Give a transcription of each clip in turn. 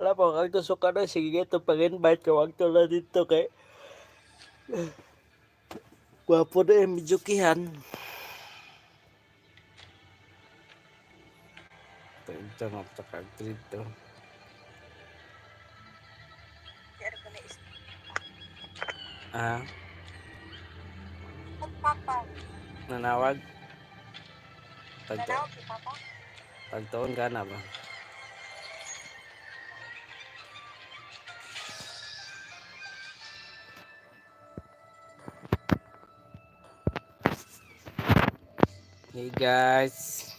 Wala pa kang suka na, sige ito pag-invite ka, wag to na dito kay gwapo na yung medyo kihan. Ito, ito, maptakag dito. Di ara ko na is Ah, Papa. Nanawag? Tagto Nanawag si Papa. Tagtuon ka na ba? Hey guys,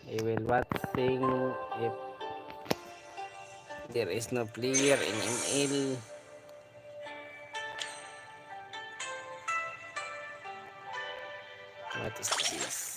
I will watching if there is no player in ML. What is this?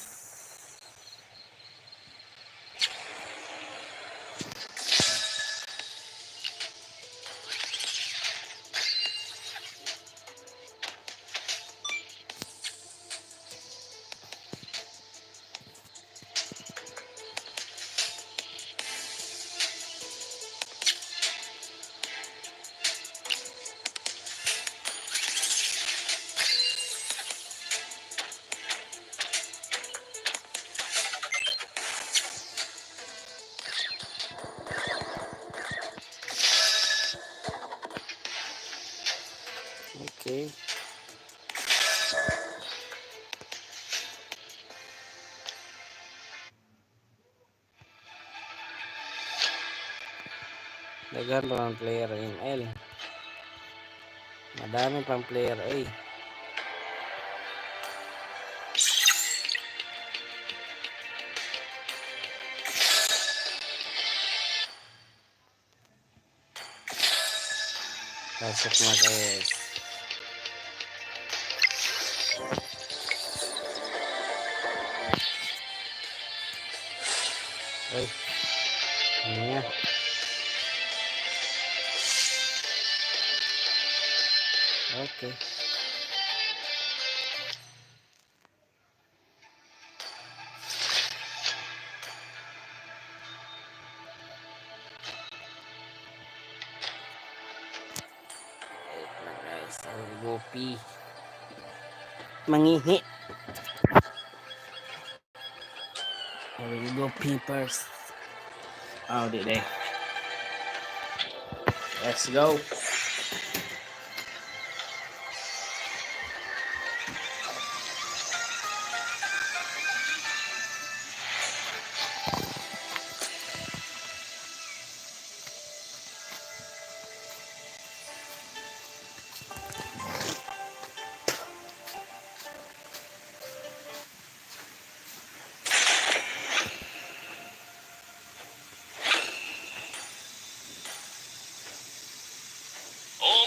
Okay. Daghan pa ang player in ML. Madami pang player eh. Pasok na, guys. Ay. Ano nga? Okay. Wait lang, guys. I will go pee. Mangihi. I will go pee first. Oh, di di. Let's go.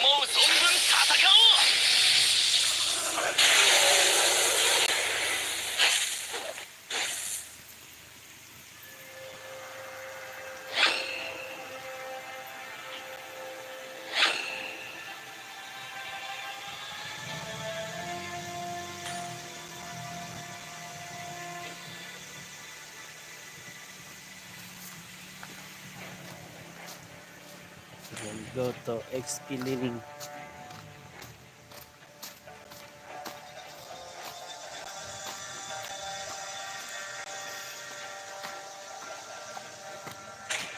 思う存分戦おう。 Then go to XP Living.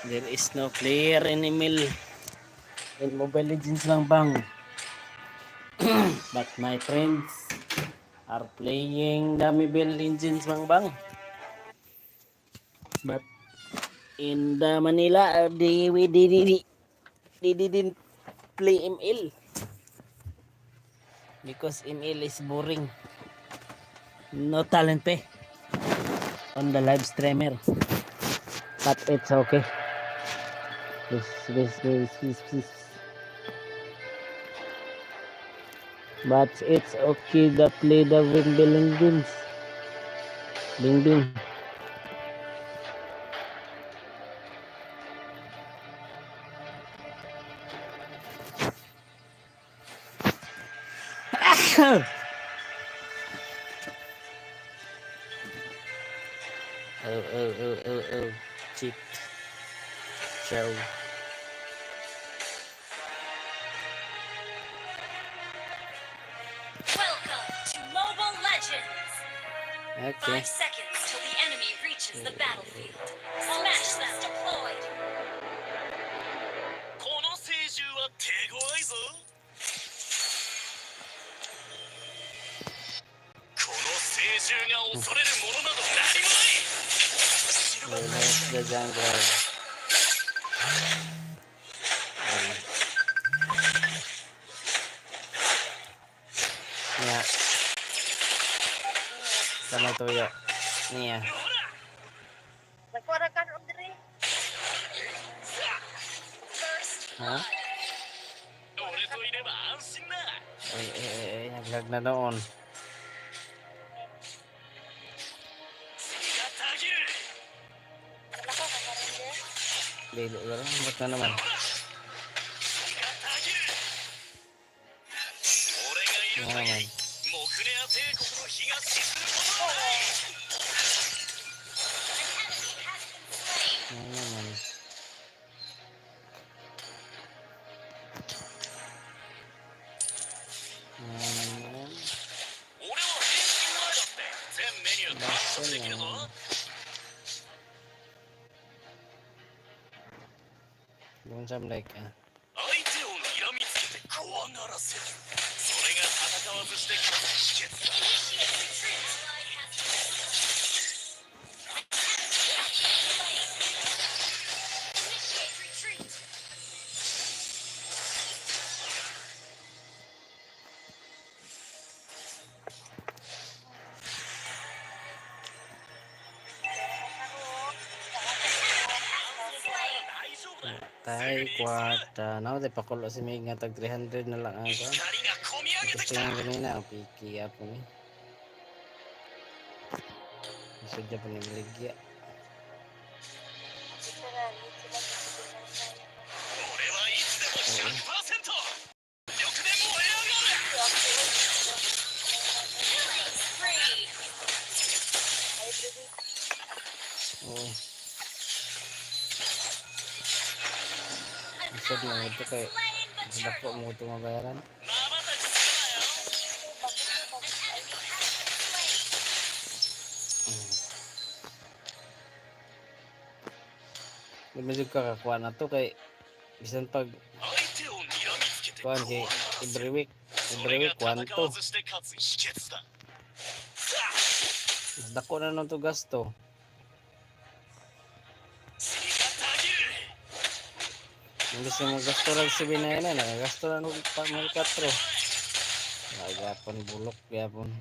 There is no player in ML. In Mobile Legends lang bang. But my friends are playing the Mobile Legends bang bang. But in the Manila, they we they didn't play ML because ML is boring. No talent eh on the live streamer. But it's okay. This, this, this, this, this. But it's okay to play the Mobile Legends. Bing bing. Oh. Cheat. Ciao. Welcome to Mobile Legends! Okay. 5 seconds till the enemy reaches the battlefield. Smash them! Deployed! この聖獣は手強いぞ。この聖獣が恐れるものなど何もない。 Where's the jungler? Ayun. Niya. Sa may tuyo. Niya. ほら。 Nagkuha ka ron diri. First Ha? blood! 俺といれば安心だ。 Ay, ay, ay, ay, naglag na noon. 血がたぎる。 Wala ka karon diri. Dili, wala. Ba't na naman? ほら、血がたぎる。俺がいる Ano 限 naman? りモクネア帝国の日が沈むことはない。 An enemy has been slain! Ano naman? Ano naman? 俺は変身前だって全メニュー完食できるぞ。 Doon sa like, ah. 相手を睨みつけて怖がらせる。それが戦わずして勝つ秘訣だ。 Initiate retreat! Ally has been slain. Initiate retreat! 大丈夫だ。 Tay, kwarta. Now, di pakulo si Mig nga tag 300 na lang ang 怒りがこみ上げてき Gusto た。 nga ganina, ang piki po ni. Gusto dyan po ni Maligya. 俺はいつでも100%力で燃え上がる。 Killing spree! Oo. An Gusto mo ally ito has kay slain the dako turtle! mo ito mabayaran. まばたきするなよ。 An enemy has been slain! Di mo jud ka kakuha na to kay bisan pag 相手を睨みつけて怖 kuan が kay らせ every る。 week, そ every れが week kuan 戦 to. わずして勝つ秘訣だ。さあ。 Mas dako na nun to gasto. 血がたぎる。 Imbes na magasto lang si Binayna, nakagasto na nung pa mga katro. Ay, gapon, bulok, gapon. Mega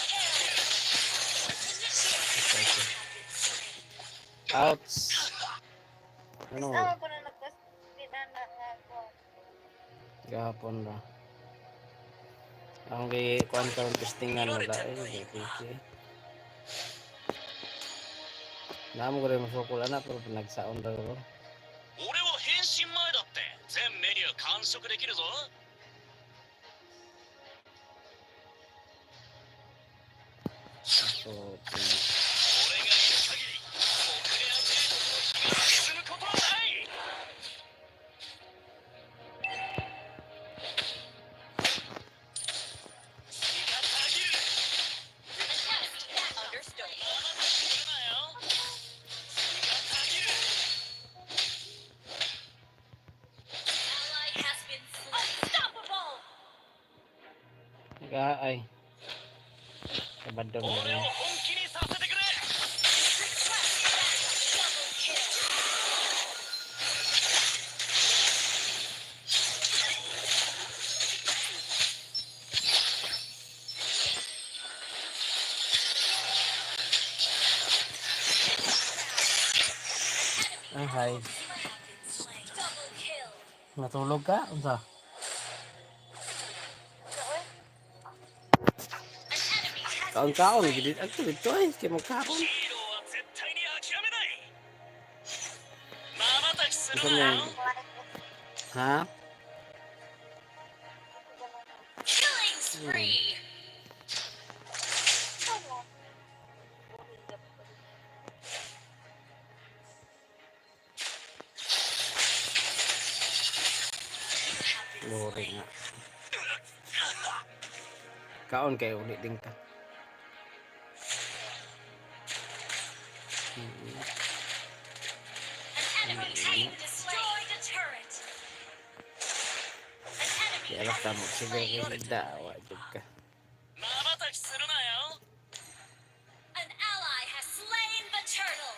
kill! Initiate Okay, okay. Ouch! Ano? Sama ko na nagpas na nga ko. Gahapon ra. Ang kay kuan karon testingan wala eh, kay Namo ko rin masukol ana pero pinagsaon ra ko. 俺は変身前だって全メニュー完食できるぞ。 So, 俺がいる限りモクレア帝国の日が沈むことはない。血がたぎる。 Request backup. Understood. まばたきするなよ。血がたぎる。 Ally has been slain. Unstoppable! Ay, ay. Kabadong 俺を na. 本気にさせてくれ。 Request backup. Double kill. Ay, hi. Enemy has been slain. Double kill. Natulog ka? Unsa? An enemy has been Kaon-kaon slain. gid adto dito ay kay magkaon. ヒーローは絶対に諦めない。まばたきす Unsa るな man? よ。 Ha? Killing spree. boring nga. Kaon kay uli din ka. An enemy team destroyed a turret. An enemy Di alak has ta mo been sige slain. dawa jud ka. まばたきするなよ。 An ally has slain the turtle.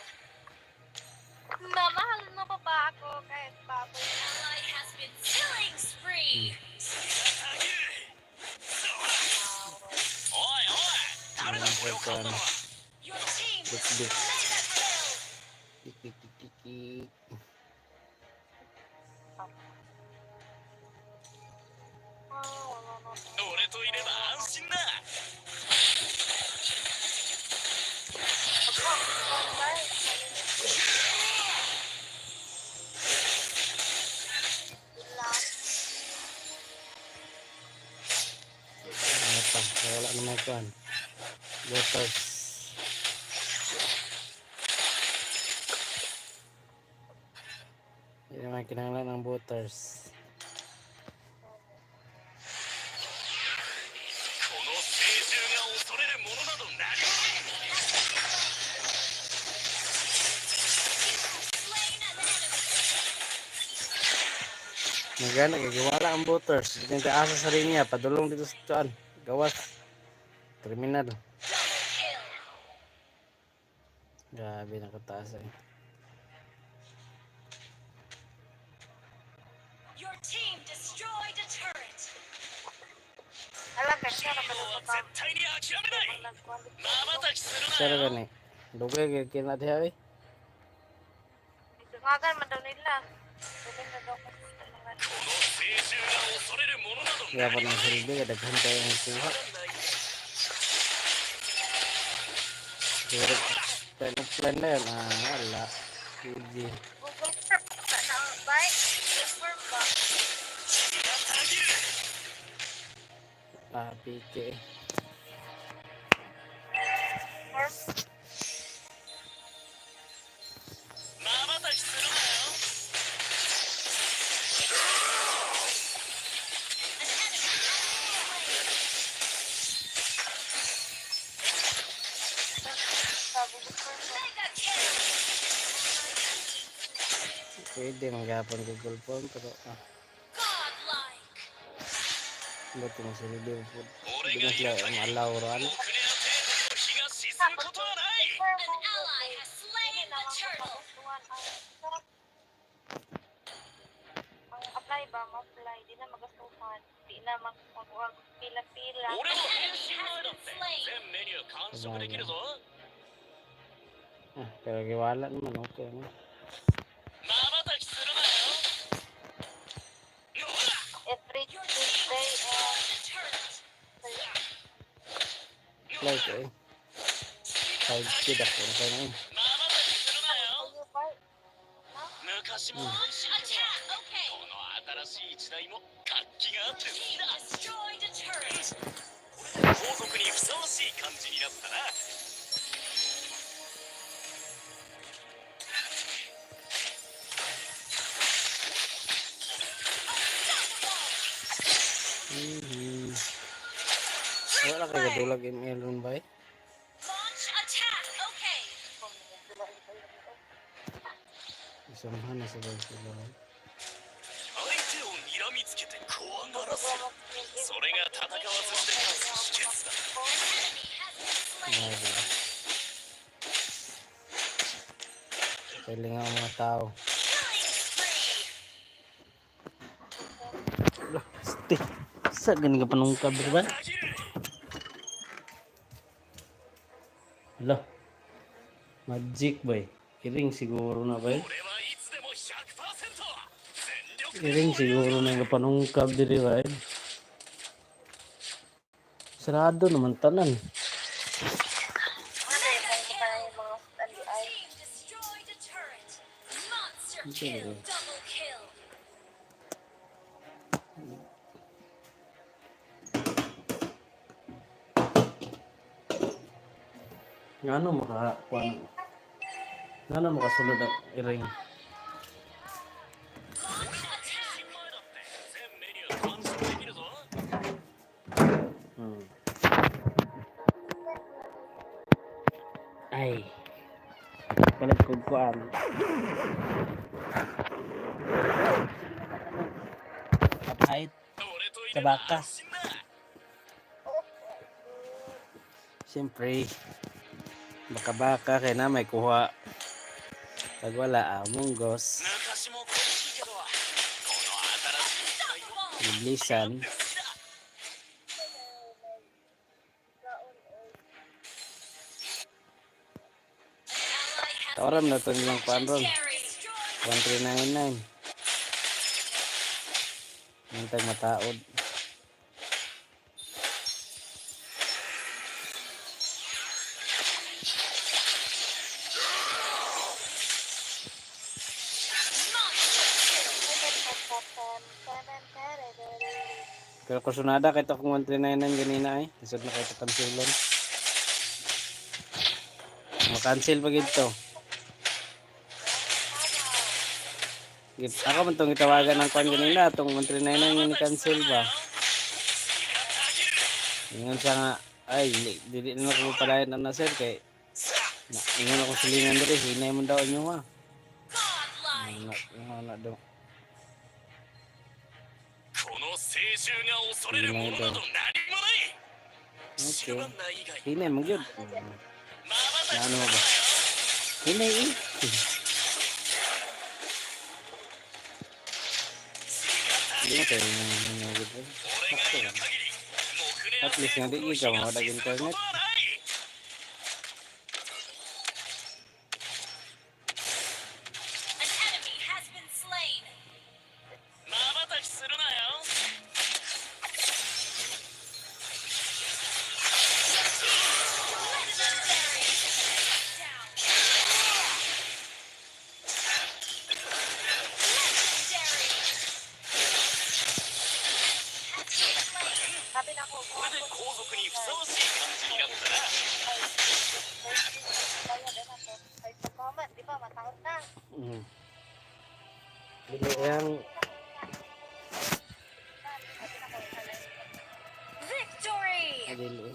Mamahal mo pa ba ako kahit baboy An na? ally has been killing spree. おいおい、誰だこれを買ったのは。 Your team Dik, dik. mega kill. Tik tik tik tik tik. Ah, wala na. 俺といれば安心だ。 Pag-online, Ilang. Ano pa? Wala naman kuan. Waters. Hindi naman kinahanglan ng voters. この聖獣が恐れるものなど何もない。 Slain an enemy. Magana kay giwala ang voters. Hindi ta asa sa linya padulong dito sa tuan. Gawas. Terminal. Double kill. Grabe nakataas eh. Your team destroyed a turret. Alam ka siya ヒー naman ローは ang 絶対に諦めない。まばたきする Sir なよ。 gani. Dugay kay kina diha eh. Dungagan man daw nila. Dili na daw ko sa mga この聖獣が恐れるものなど Gapon 何も ang ない。 silbi kay daghan kayo ang kuha. Siguro plan plan na yun. Ah, wala. GG. Google Form ba na ba? Google Form ba? たぎる。 Ah, PK. Form? まばたきするなよ。 An enemy has Sa Google Form been ba? slain. Mega kill. Pwede manggapon Google Form pero ah, Godlike. ba't yung silbi po. 俺 Hindi が na い sila る限り ang allow ro ano. モクレア帝国の日が沈むことはない。 An ally has slain the turtle. Ang apply ba, ma-apply, di na magastuhan, di na mag pila-pila. 俺も変身前だって全メニュー完食できるぞ。 Ah, pero giwala naman okay na. まばたきするなよ。ほら。 Every Your team Tuesday destroyed and a turret. Apply ko eh. 5K dako na kayo na eh. まばたきするなよ。 Kayo ba? 昔も美味しいけど、 Attack. Okay. この新しい時代も活気があって Your 好き team だ。 destroyed a turret. 皇族にふさわしい感じになったな。 Unstoppable. Wala kay gadulag ML ron ba eh? Launch attack. Okay. Isamahan na sila sila. 相手を睨みつけて怖がらせる。それが戦わずして勝つ秘訣だ。 An enemy has been slain. Grabe. Pwede nga ang mga tao. Killing spree. Lah, ste. Sa gani ka panungkab ba? たぎる。 Lah. Magic ba eh? Iring siguro na ba eh? 俺はいつでも100%全力で Iring siguro na yung panungkab diri ba eh? Sarado naman tanan. Ano yung mga yung mga Your ay team destroyed a turret. Monster Okay. kill. Double kill. Ngano maka kuan? Ngano makasulod ang iring? Launch attack. 前だって全メニュー完食 Ay. Palit kog kuan. Kapahit. 俺とい Sa れば baka. 安心だ。 Siyempre, baka-baka kay na may kuha. Pag wala, ah, munggos. 昔も恋しいけど、この新しい時代も Iblisan. 好きだ。 Taoram na to nilang kuan ron. Legendary. 1399. Nantag mataod. Pero kursunada kay to kung 1399 ganina ay. Lisod na kay to kansilon. Makancel pa gid to. Ako man tong gitawagan ng kuan ganina tong 1399 nga ni cancel ba. Ingon siya nga ay dili, dili na ko palayan na sir kay na, ingon ako silingan diri hinay mo daw inyo ha. Godlike. Na, na, na daw. この聖獣が恐れるものなど何もない。シルバンナ以外 Hinay mo gyud. まばたき Na ano ba? Hinay eh. Hindi na kayo hinay gyud. Eh. 俺がいる限り木蓮 At least nga di 帝国の ka 火が mawadag 沈むこと internet. はない。 An enemy has been slain. まばたきするなよ。 Legendary. Down. Legendary. Has been slain. Sabi na ako, これで後続にふさわしい感じになったな。 Ay, pagkaman, di ba, mataon na. Dili yang Victory. dili.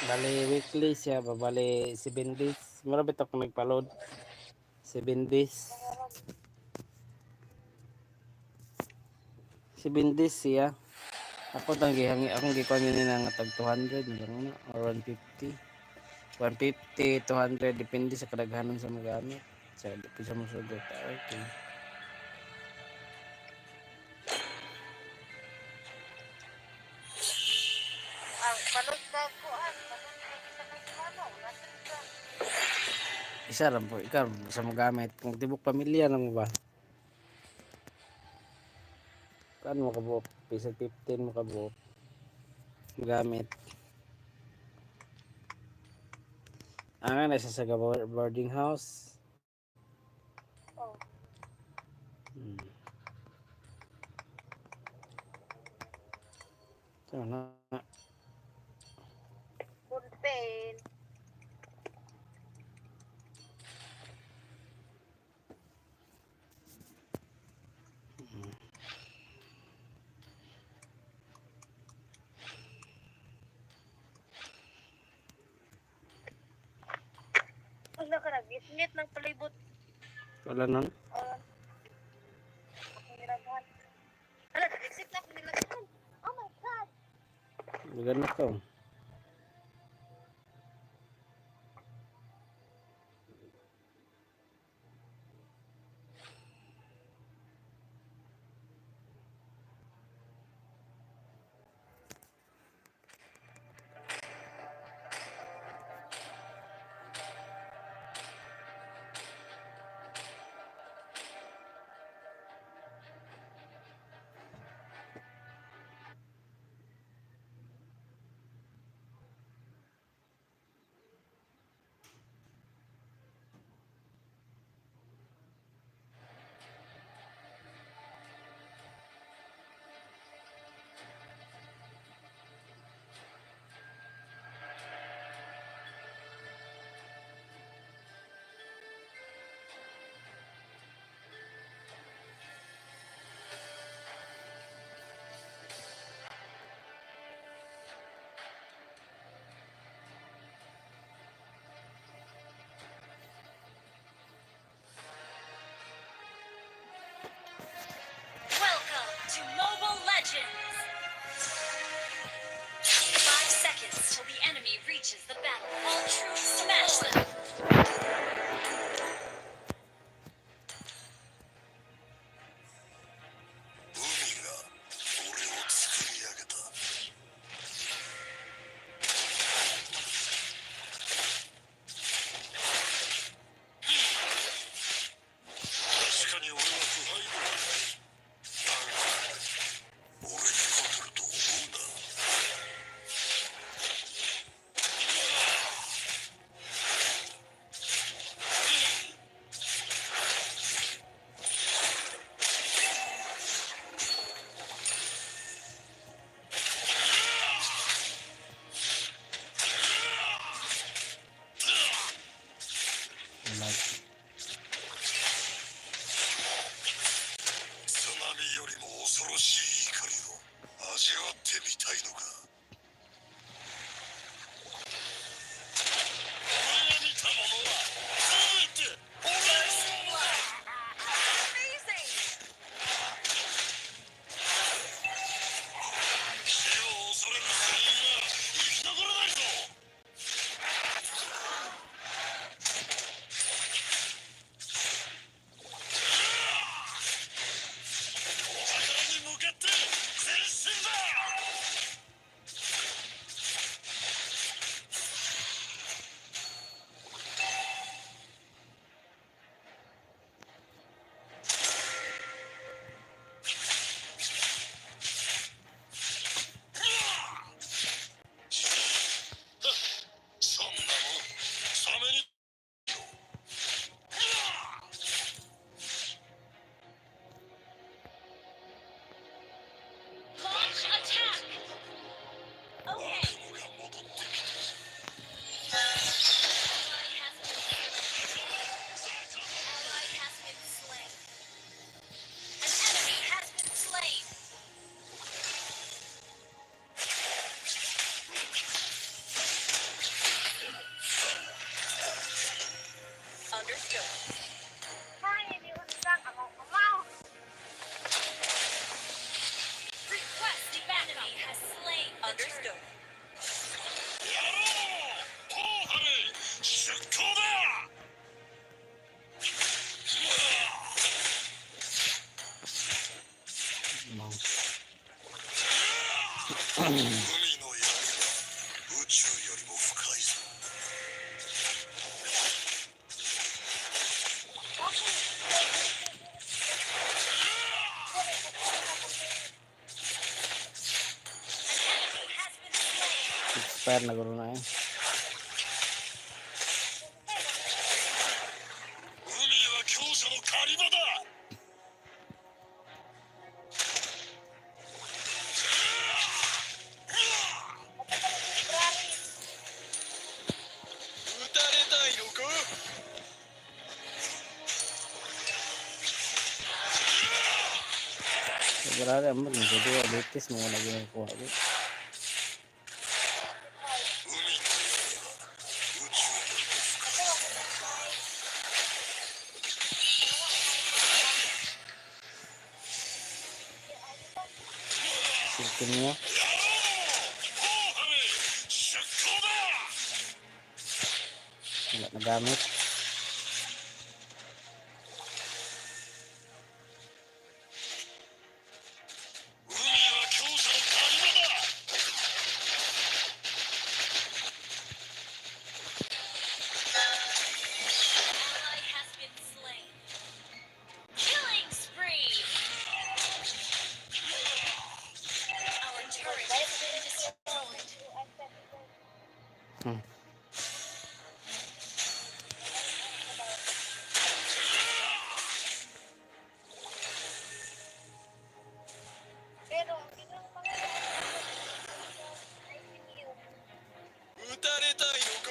Bali weekly siya ba bali 7 days. Mura bitaw ko nagpa-load. 7 days. 7 days siya. Ako tang gihangi akong gikuan nila nga tag 200 na lang na or 150. 150, 200 depende sa kadaghanon sa magamit. Sa depende sa mosugot. Ah, okay. Ah, balot ka kuan, balot ka isa ka ano, nasa ka. Isa lang po, ikaw sa magamit. Kung tibok pamilya na mo ba? Kaan mo kabuok? Piso 15 mo kabuok. Magamit. Ang nasa sa boarding house. Oh. So, na. Pulpen. Wala ka nag-isnit ng palibot. Wala nun. Oh. Akong nilaghan. Hala, nag-exit na akong nilaghan. Oh my God! Maganda to. Until the enemy reaches the battle. All troops smash them. 海が俺を作り上げた。確かに俺は不敗ではない。だが、俺に勝てると思うな。 Lag. 津波よりも恐ろしい怒りを味わってみたいのか。俺が見たものは全て俺のものだ。死を恐れる船員は生き残れないぞ。お宝に向かって前進だ。そんなもんサメに。 Launch attack. 悪 Okay. 夢が戻ってきた。 Ally has been slain. Ally has been slain. An enemy has been slain. Understood. Ay, hindi usang ako kumaw. Request the enemy has slain. Understood. やろう、後半出航だ。 Mouse. 海の闇は宇宙よりも深いぞ。 An enemy has been slain. Expire na guro na eh. 海は強者の狩り場だ。撃たれたいのか。 February, ambot na dito. Latest mo lagi nakuha ko. 海の闇は宇宙よりも深い。 Silkin niya. やろう、後半出航だ。 Wala nagamit. 海は強者の狩り場だ。 Ally has been slain. Killing spree. Our turret has been destroyed. Pero, biglang pangalan ICU. 撃たれたいのか。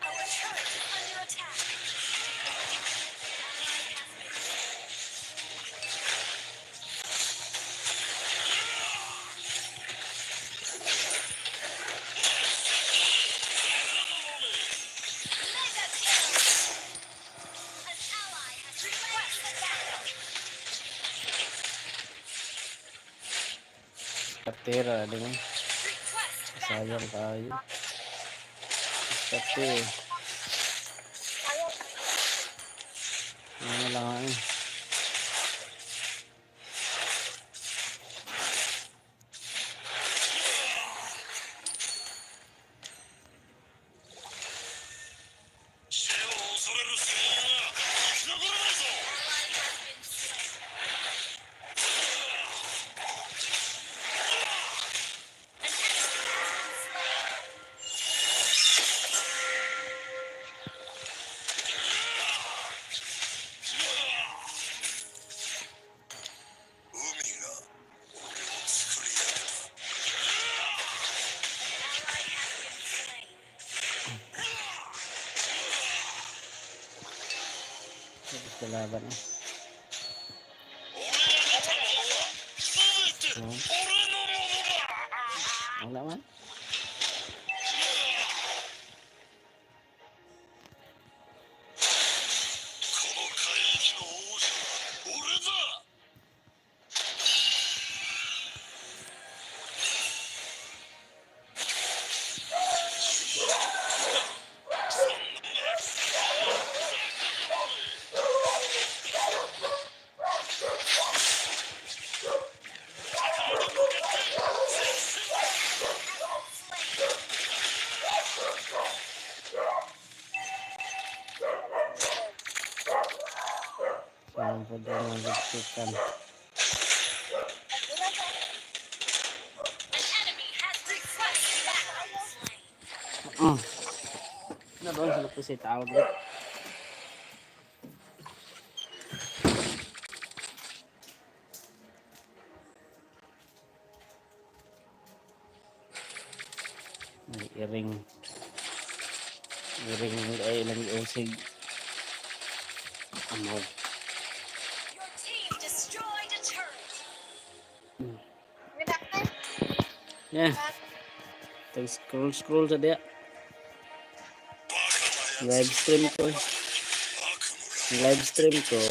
Our turret is under attack. Ally has been slain. Mega kill. An ally has requested backup. Katira, di ba? Request backup. Sayang kayo. Kate. Ayaw. Ano lang eh. 死を恐れる戦友が生き残れないぞ。 Ally has been slain. An enemy has been slain. 海が俺を作り上げた。 An ally has been slain. Tapos kalaban eh. 俺が見たものは全て俺のものだ。 Wala man. この海域の王者は俺だ。 Sayang po doon ang lipstikan. Nagdula sa An enemy has request backup. Slain. Na doon sa po si tawag ulit. May iring. Iring ay ilang usig. Amaw. Your team destroyed a turret. Ginakte. Yeah. Tag scroll scroll sa diya. バカな Live や stream ko eh. つ、悪夢が Live stream ko. Your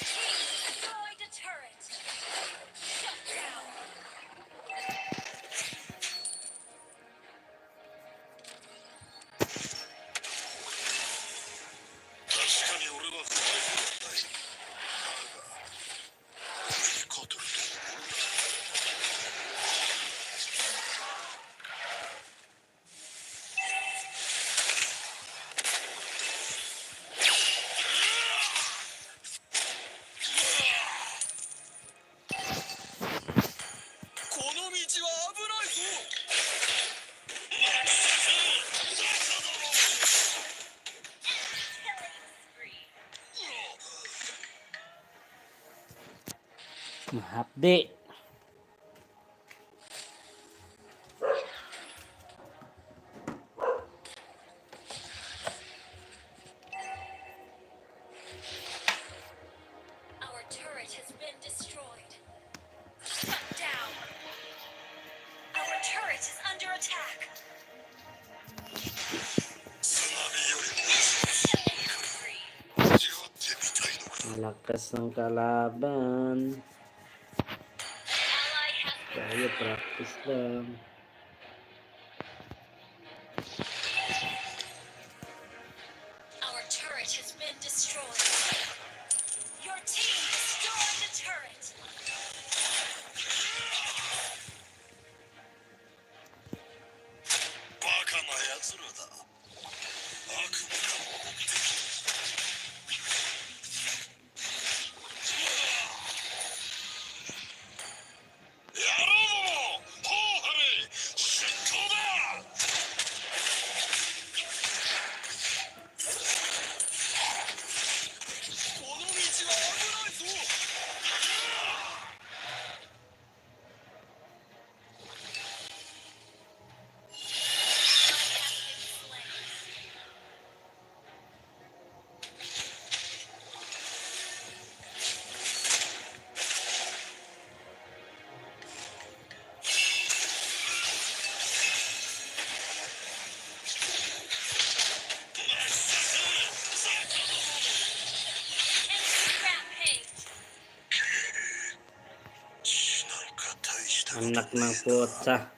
team destroyed a turret. Shut down. 確かに俺は不敗ではない。だが、俺に勝てると思うな。この道は危ないぞ。 Killing spree. Mahapdi. Our turret has been destroyed. Shut down. Our turret is under attack. 津波より Killing spree. も味わってみたいのか。 Malakas ng kalaban. An ally has been Tayo practice lang. Our turret has been destroyed. Your team destroyed a turret. バカな奴らだ。悪夢が戻ってきた。野郎ども、頬を張れ。Anak ng putsa.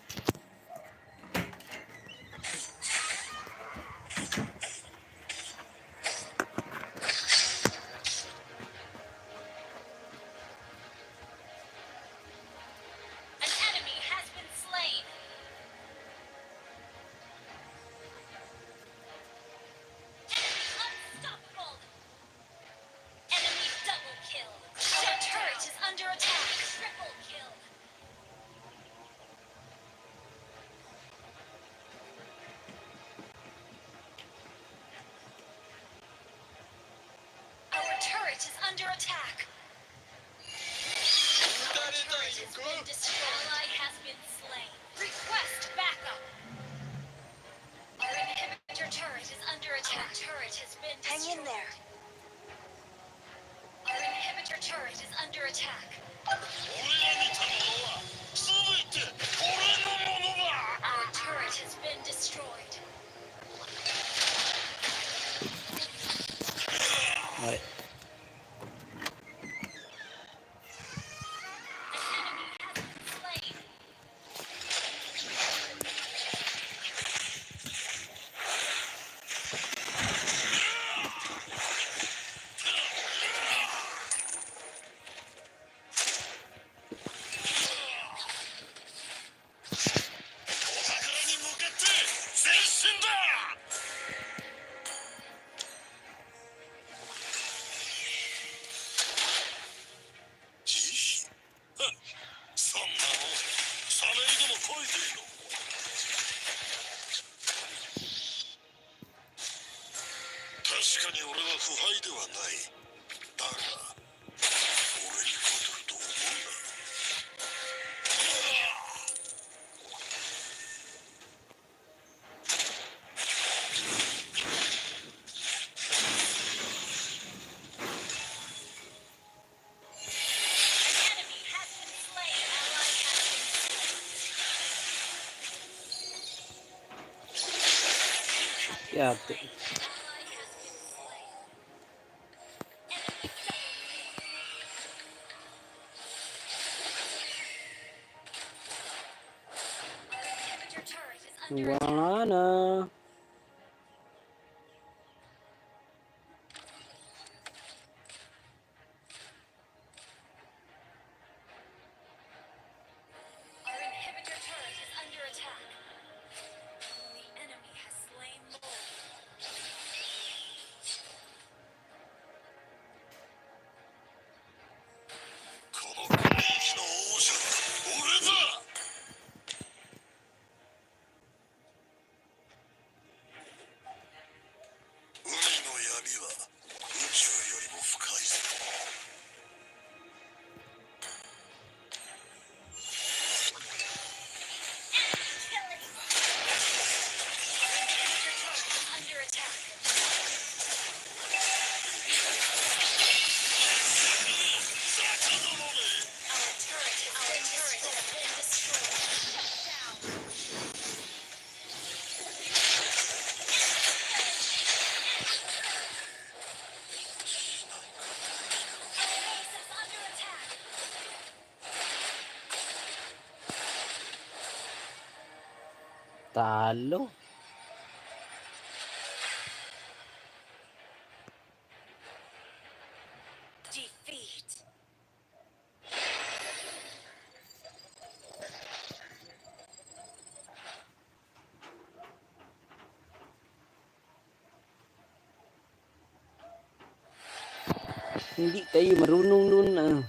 An enemy has been slain. Enemy unstoppable. Enemy double kill. Our turret is under attack. Triple kill. Our turret is under attack. Our turret has been destroyed. Ally has been slain. Request backup. Our inhibitor turret is under attack. Our turret has been Hang destroyed. in there. Our inhibitor turret is under attack. 俺が見たものは全て俺のものだ。 Our turret has been destroyed. Ay, An enemy has been slain. お宝に向かって前進だ。慈悲はっ、そんなもんサメにでも書いていろ。確かに俺は腐敗ではない。だが、俺に勝てると思うな。 An enemy has been slain. Ally has been slain. You have been yate. slain. Ally has been slain. Enemy double kill. Our inhibitor turret is under attack. Wala na. Our inhibitor turret is under attack. The enemy has slain Lord. この海域の王者は俺だ。海の闇は宇宙よりも深いぞ。 Killing. Our inhibitor turret is under attack. 魚どもめ。 Our turret has been destroyed. Shut down. Our base is under attack. Talo. Defeat. Hindi kayo marunong nun ah.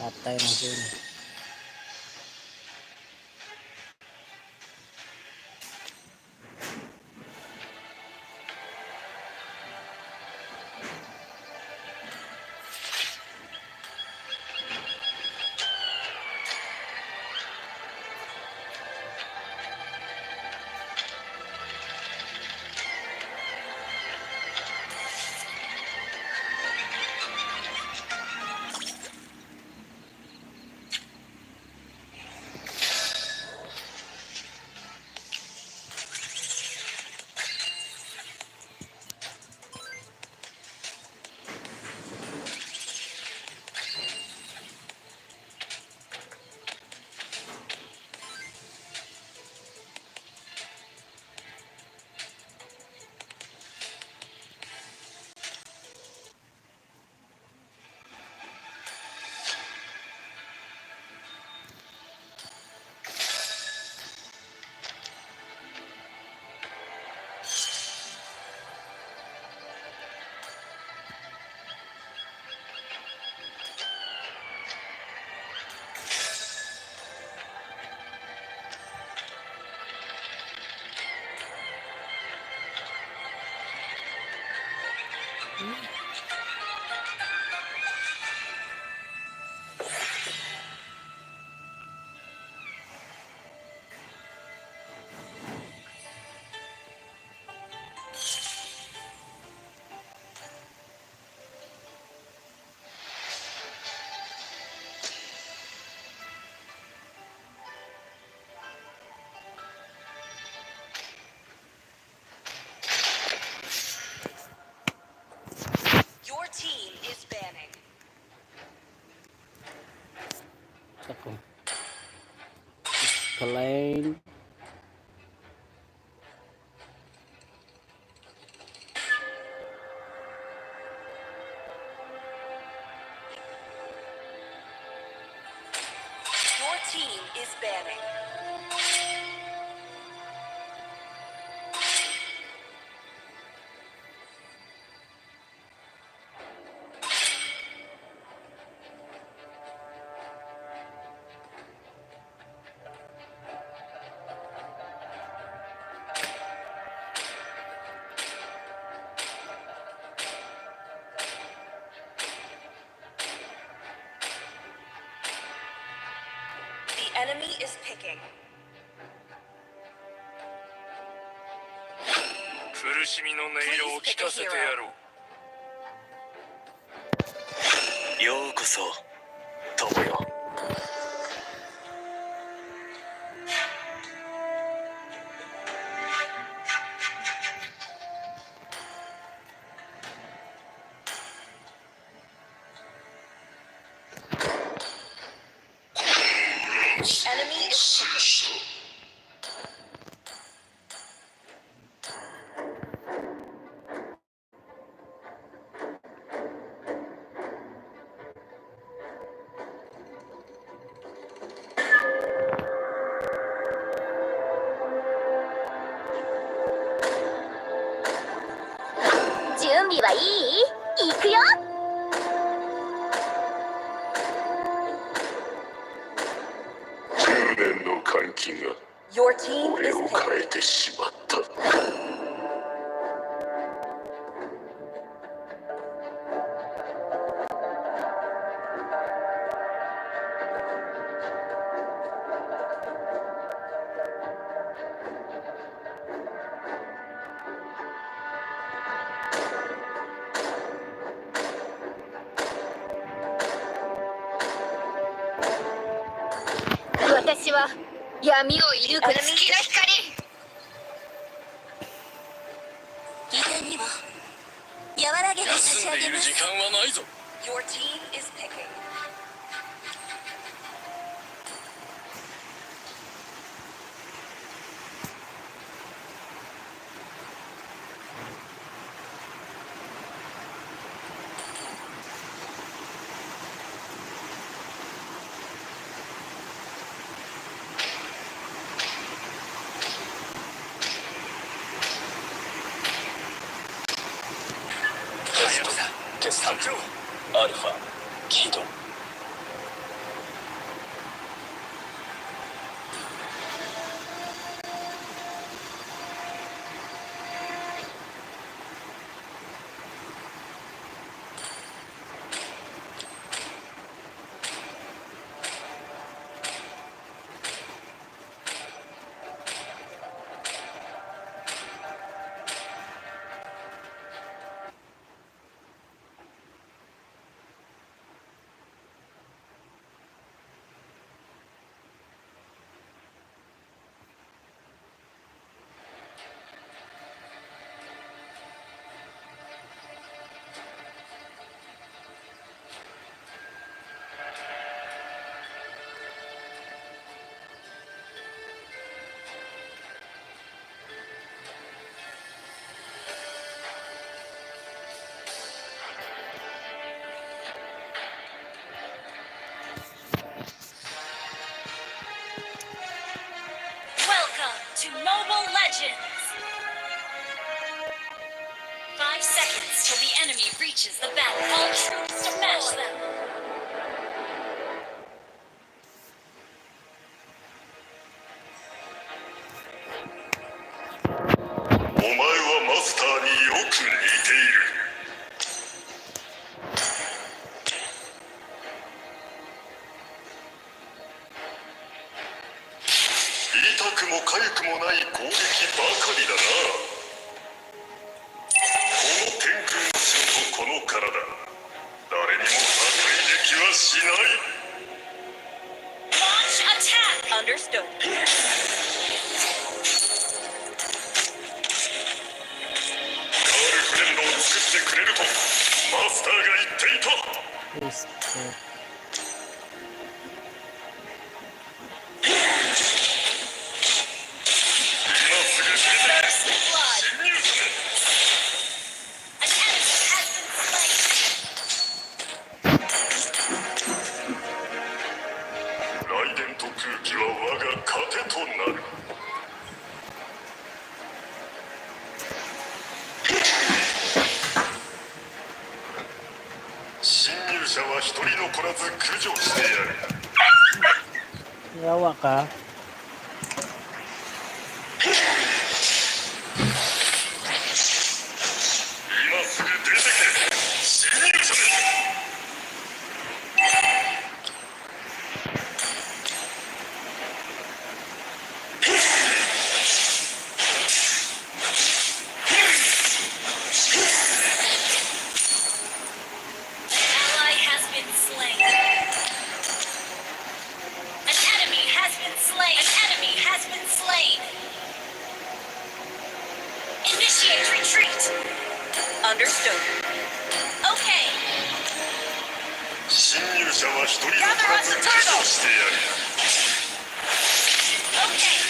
Patay na sila. Your team is banning. Ako. Explain. Your team is banning. The enemy is picking. 苦しみの音色を聞かせてやろう。ようこそ、友よ。 The enemy is picking. 準備はいい？行くよ。 10年の監禁が Your team 俺 is を picking. 変えてしまった。私は闇を射抜く Enemy 月の光。痛みを和らげて差し休ん上げます。でいる時間はないぞ。 Your team is picking. テスト、テスト、アルファ起動。 Welcome to Mobile Legends! 5 seconds till the enemy reaches the battle. All troops smash them! お前はマスターによく似ている。体、誰にも破壊できはしない。 Launch attack. Understood. ガールフレンドを作ってくれるとマスターが言っていた。 Please, sir. 今すぐ出て First blood. 侵入者め。 An enemy has been slain. 雷電と空気は我が糧となる。侵入者は一人残らず駆除してやる。 Yawa ka. 今すぐ出てけ、侵入者め。 An ally has been slain. An enemy has been slain. An enemy has been slain. Initiate retreat. Understood. Okay. 侵入者は一人残らず駆除してやる。 Okay.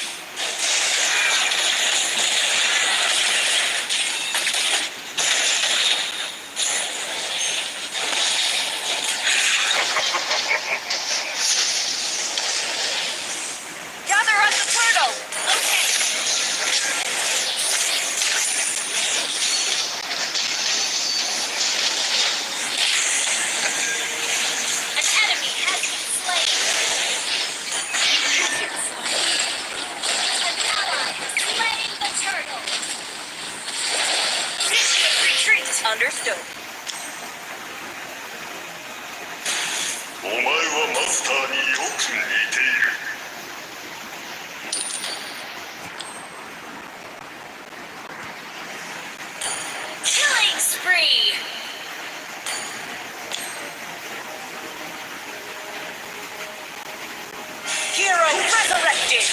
Gather on the turtle. Okay. An enemy has been slain. You have been slain. An ally has slain the turtle. Initiate retreat. Understood. お前はマスターによく似ている。 Killing spree. Hero resurrected.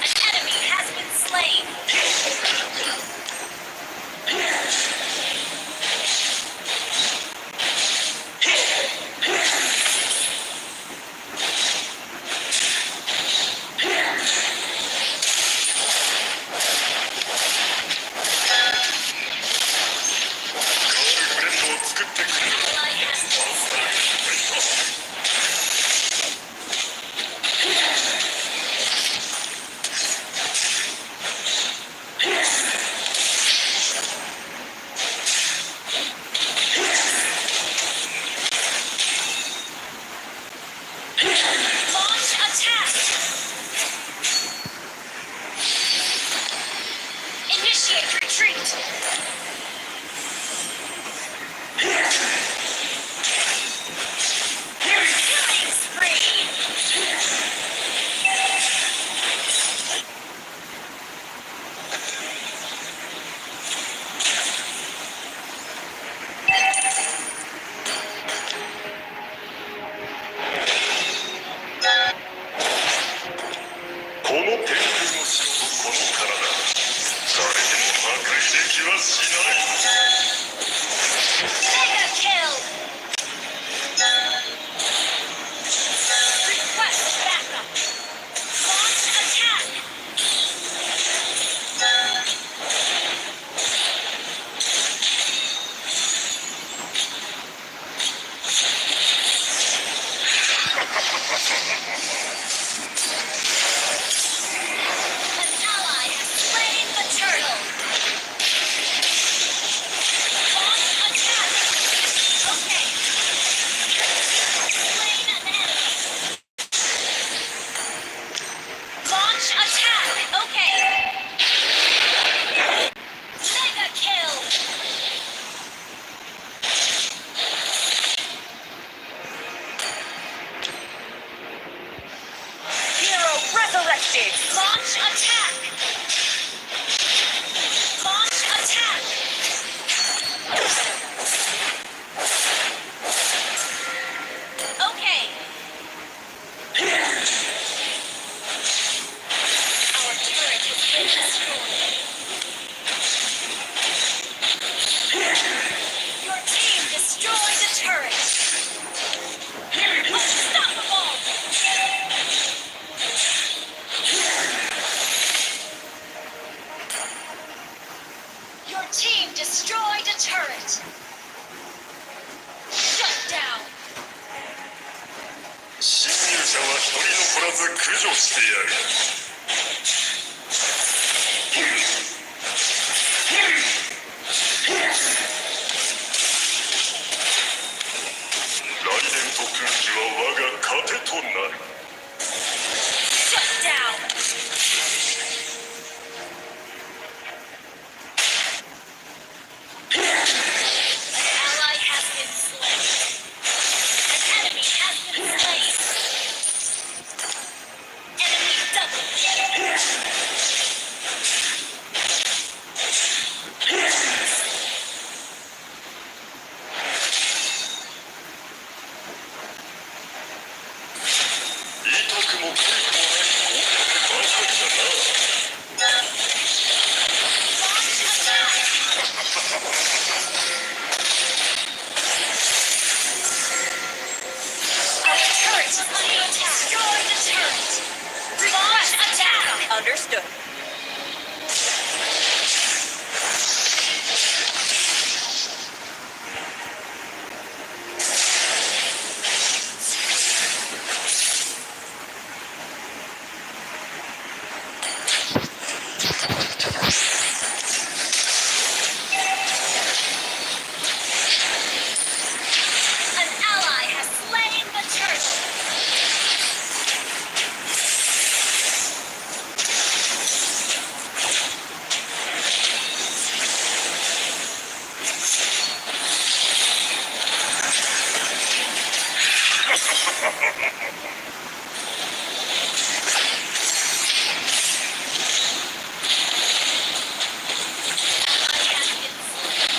An enemy has been slain. ガールフレンドを作ってくれる Ally has マスターが言っていた。 Launch attack. Initiate retreat. Killing spree. この天空の城とこの体、誰でも破壊できはしない。 Mega kill. Request backup. Launch attack. An ally has slain the turtle. してやる。雷電と空気は我が糧となる。 Shut down. An ally has been slain. An enemy has been slain. Enemy double kill. 痛くも痒くもない攻略ばかりだな。 Launch attack. Our turret is under attack. Destroy the turret. Launch attack. Understood. An ally has slain the turtle. Ally has been slain.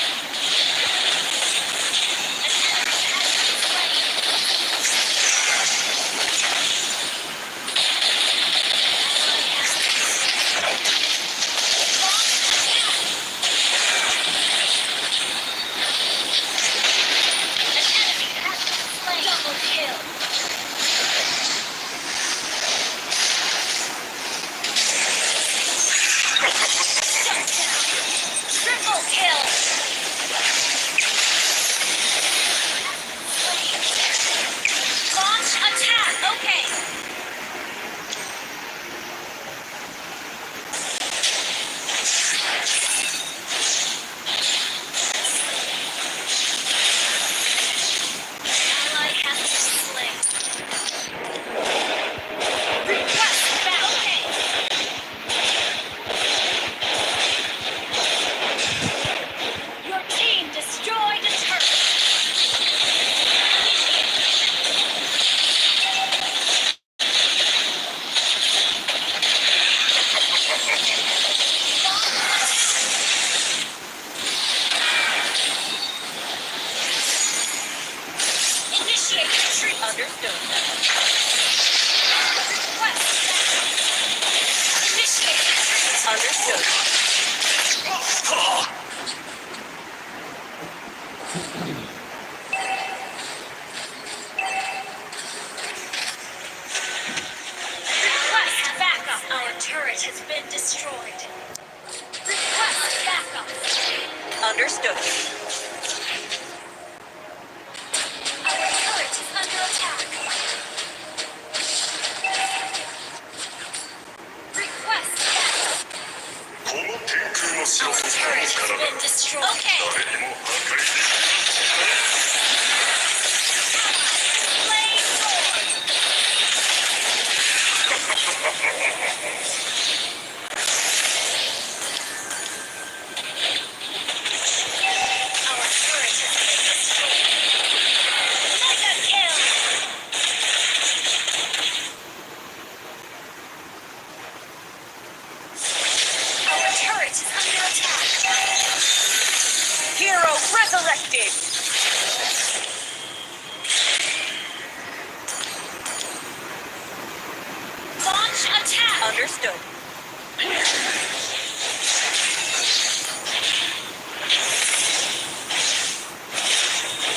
An enemy has been slain. Ally has been slain. Launch attack. An enemy has been slain. Double kill. Shut down. Triple kill. Launch attack. Okay. Ally has been slain. Request back. Okay. Your team destroyed a turret. Initiate retreat. Launch attack. Initiate retreat. Understood. Request backup. Initiate retreat. Understood. Request backup. Our turret has been destroyed. Request backup. Understood. Our turret is under attack. Request backup. この天空の城 Our とこ turret の has 体 been destroyed. Okay. 誰にも破壊できない。 Flame Lord. Our turret has been destroyed. Mega kill. Our turret is under attack. Hero resurrected. Launch attack. Understood.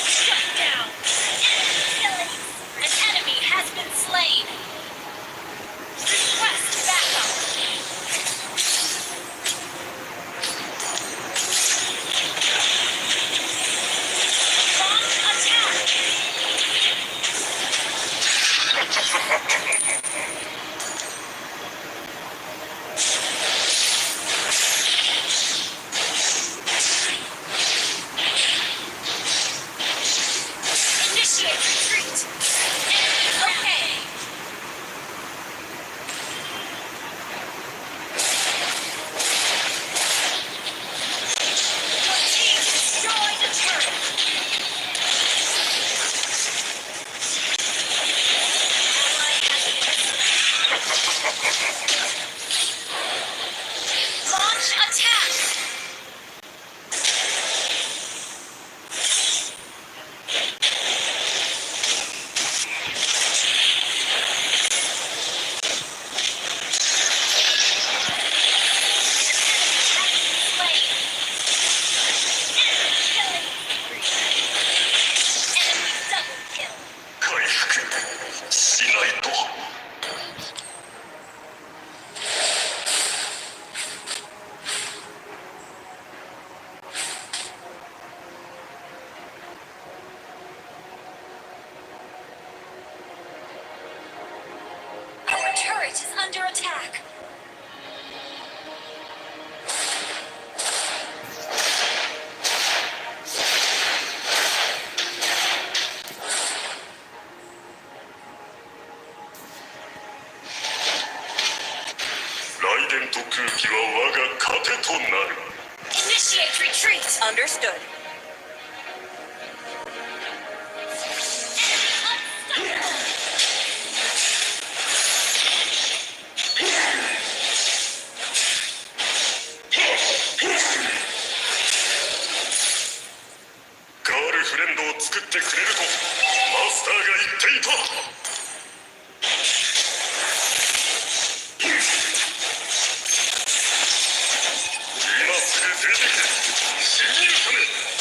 Shut down. Enemy killing. An enemy has been slain. Request backup. Launch attack. 空気は我が糧となる。 Initiate retreat. Understood. Enemy unstoppable. ガールフレンドを作ってくれるとマスターが言っていた。今すぐ出てけ、侵入者め。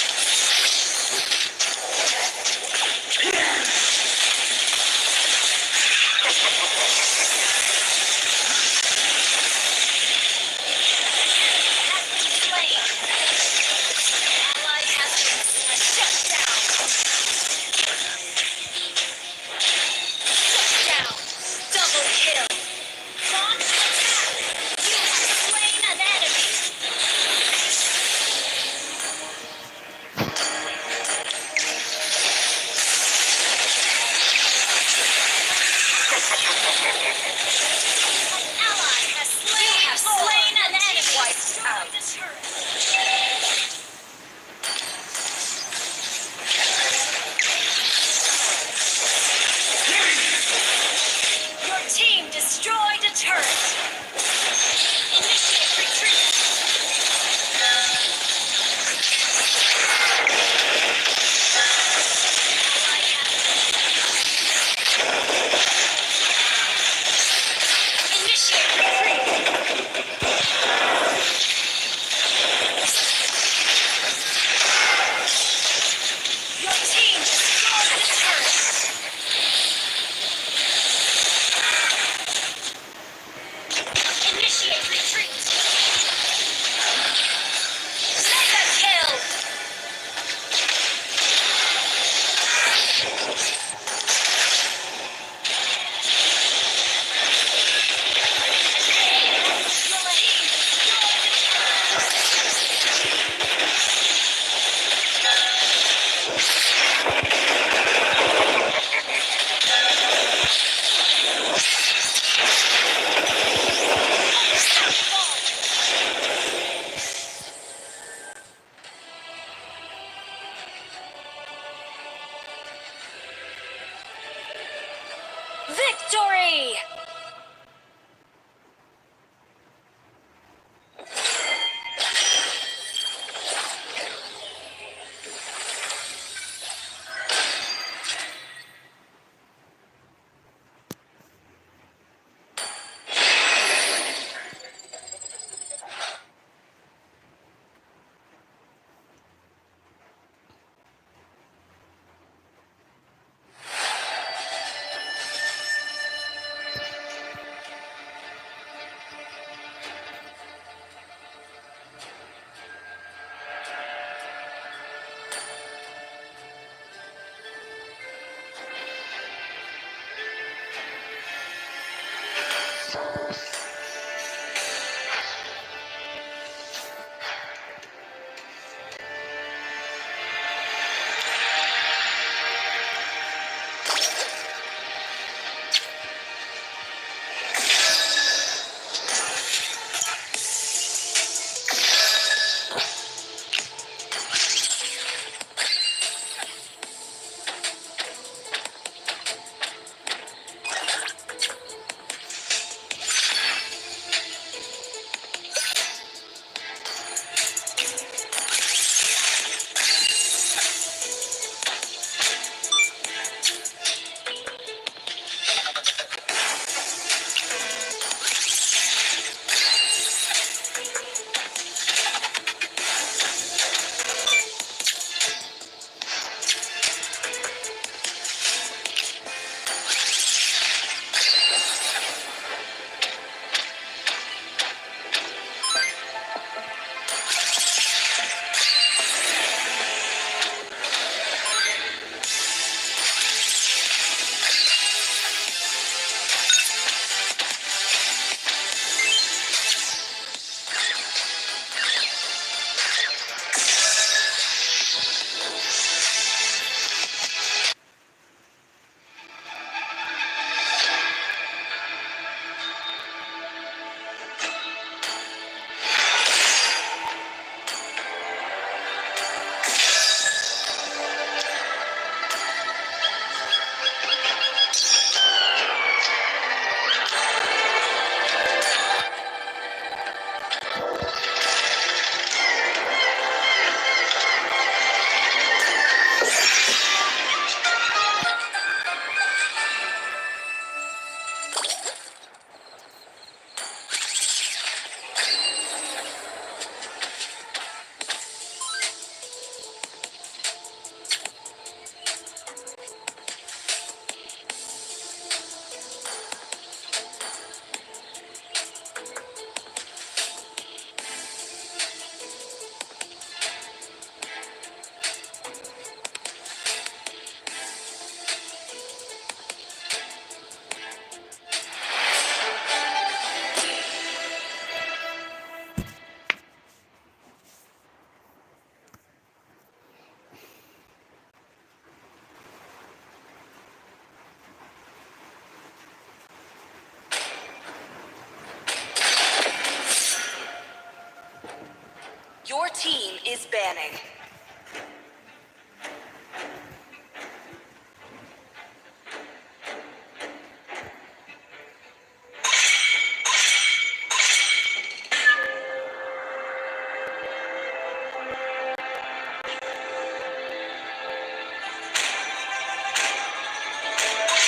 Banning.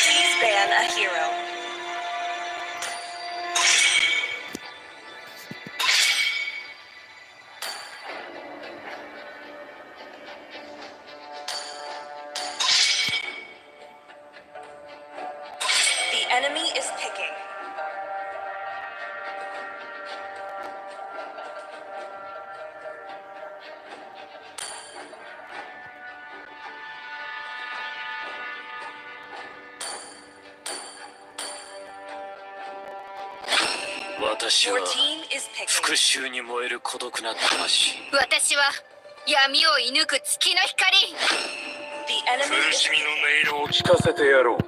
Please ban a hero. The enemy is picking. 私 Your は team is picking. 復讐に燃える孤独な魂。私は闇を射抜く月の光。 The enemy 苦 is しみの picking. 音色を聞かせてやろう。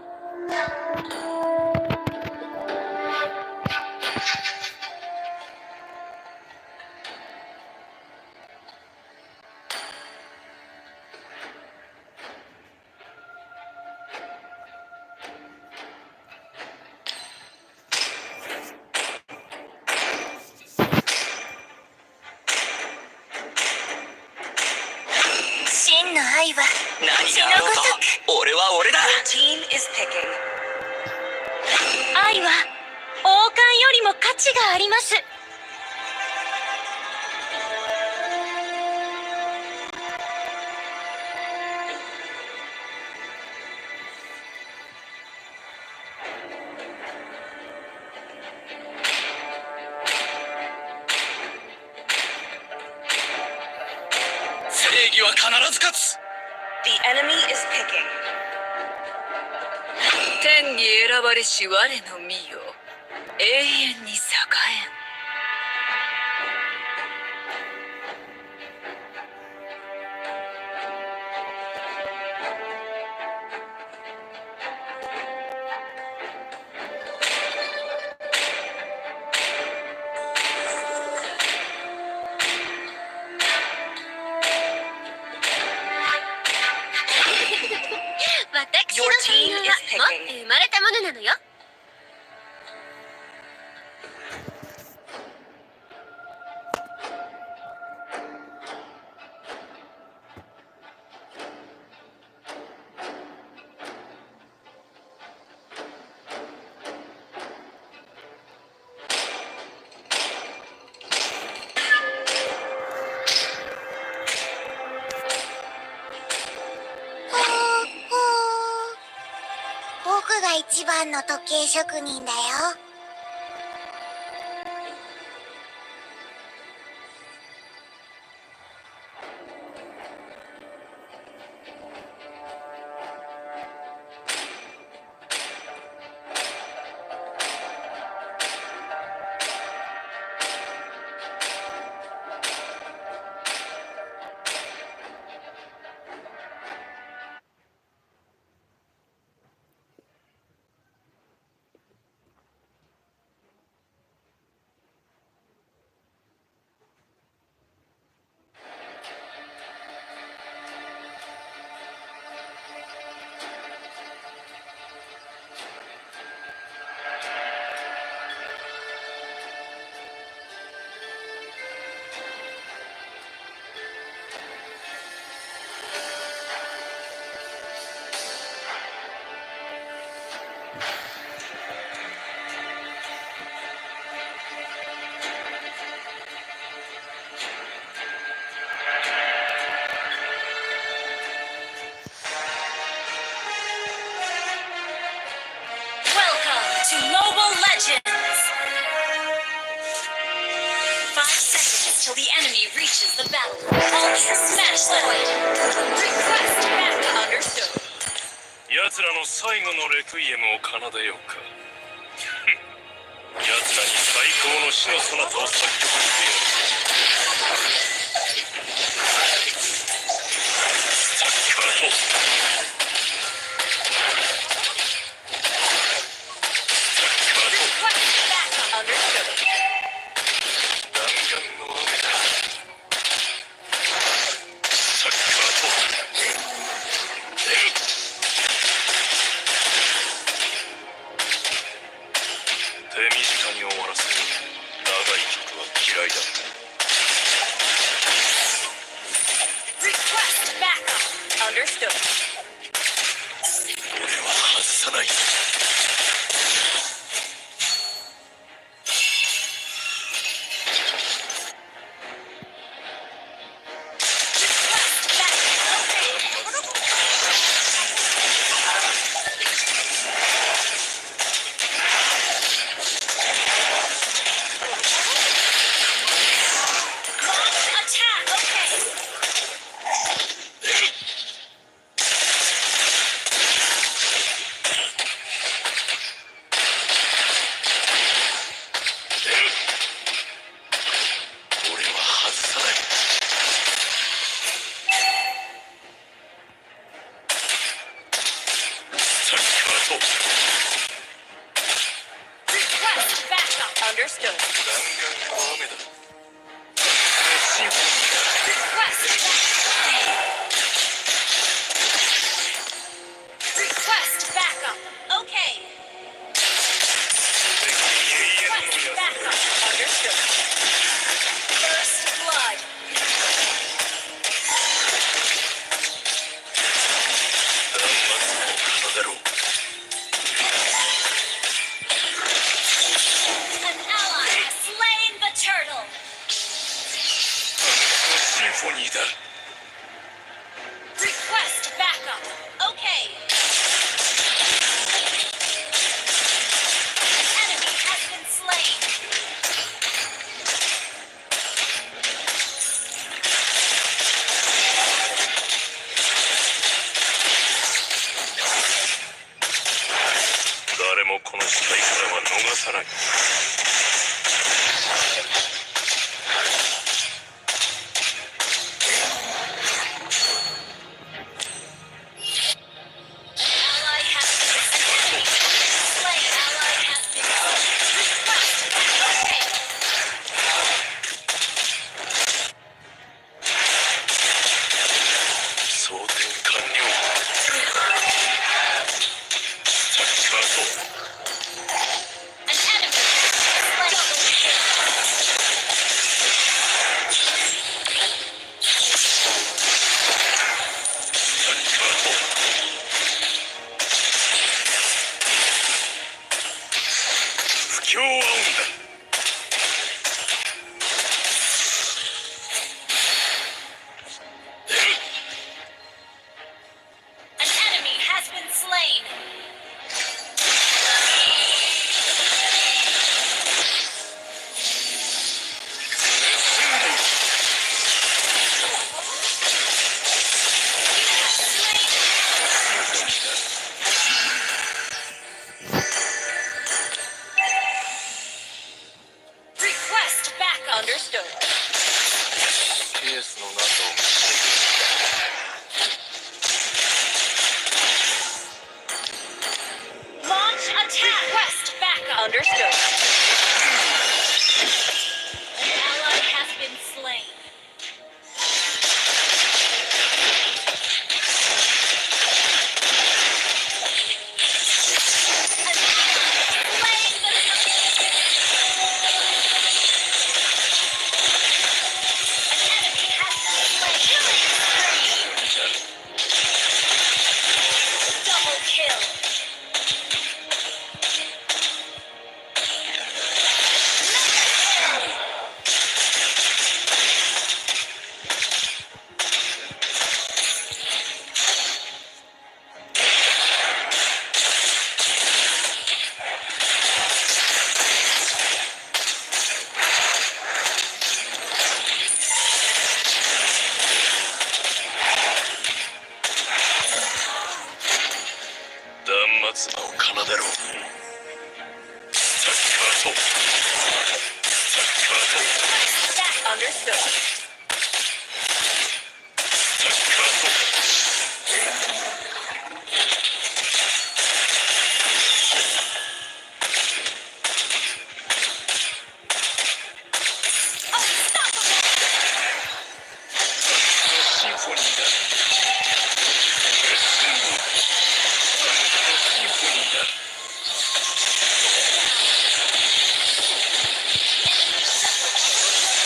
真の愛は何があろうと俺は俺だ。 Your team is picking. 愛は王冠よりも価値があります。正義は必ず勝つ。 The enemy is picking. 天に選ばれし我の身よ、永遠に栄えん。私 Your の才 team 能 is は持っ picking. て生まれたものなのよ。僕が一番の時計職人だよ。 Welcome to Mobile Legends! 5 seconds till the enemy reaches the battle. All smash Lloyd! Request backup! Understood. 奴らの最後のレクイエムを奏でようか。奴らに最高の死のそなたを作曲してやる。サッカーと Request backup! Understood. 弾丸の雨だ。Understood. 弾丸の雨だ。シンフォニーだ。 Request backup. Request backup. Okay. Request backup. Understood. First blood. 断末魔を奏でろ。 An ally has slain the turtle. シンフォニーだ。 Request backup. Okay. An enemy has been slain. 誰もこの死体からは逃さない。 An ally has been an enemy has been slain. Ally has been slain. Request backup. Okay. 装填完了。スタッカート。 An enemy has been slain. Double kill. スタッカート。不協和音だ。出る。 An enemy has been slain. You have slain Request backup. Understood. ケースの中を見ている。 Launch attack. Request backup. Understood. An ally has been slain. An ally has slain the An enemy has been slain. Killing spree. Double kill. Mega kill. 断末魔を奏でろ。スタッカート。スタッカート。 Request backup. Understood. スタッカート。 Unstoppable. シンフォニーだ。クレッセンド。シンフォニーだ。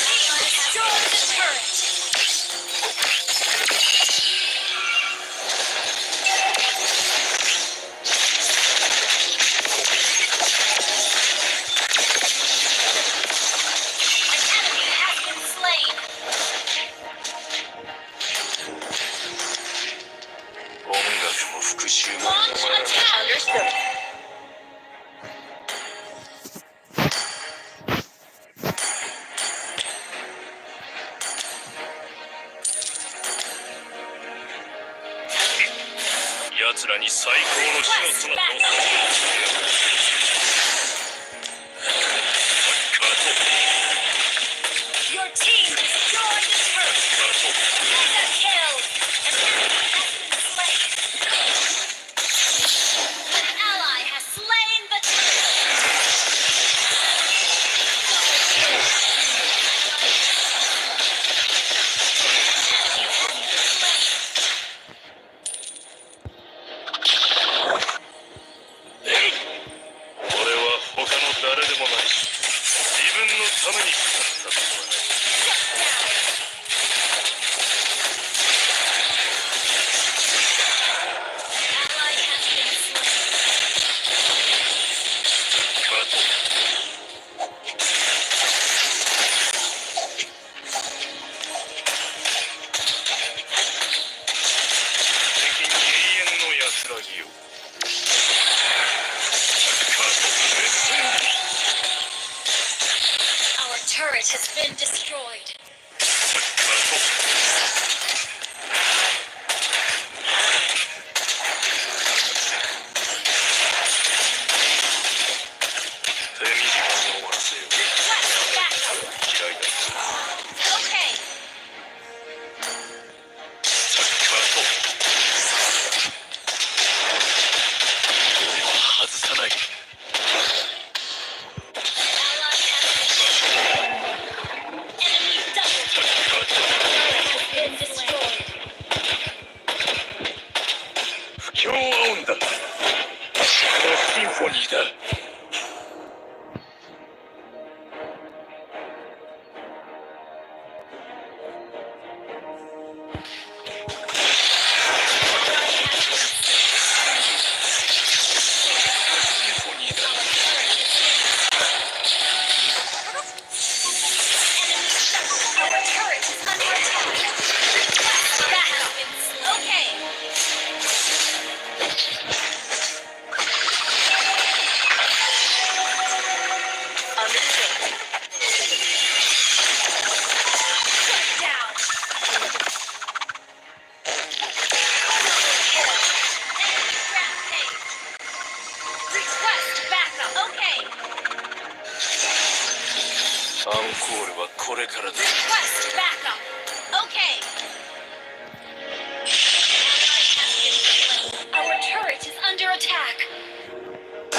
Team destroyed the turret. An enemy has been slain. 音楽も復讐も Launch 止まらない。 attack. Understood. 奴らに最高の死の Request 姿を backup. スタッカート。 Your team destroyed the turret. スタッカート。 Mega kill. An enemy has been slain. An ally has slain the turtle. のために語ったことはない。 Shut down. Ally has been slain. カート。敵に永遠の安らぎを。カート、レッセンド。 Our turret has been destroyed. サッカート。手短に終わらせよう。 Request backup. 嫌いだ。 Okay. サッカート。俺は外さない。 Ally has been slain. Enemy double サッカート。 turret has been destroyed. 不協和音だ。このシンフォニーだ。 Ally has been シンフォニーだ。 Our turret has been Enemy double. Our turret is under attack. Request backup. Okay. Understood. Shut down. Double kill. Enemy rampage. Request backup. Okay. アンコールはこれからだ。 Request backup. Okay. Ally has been slain. Our turret is under attack. こ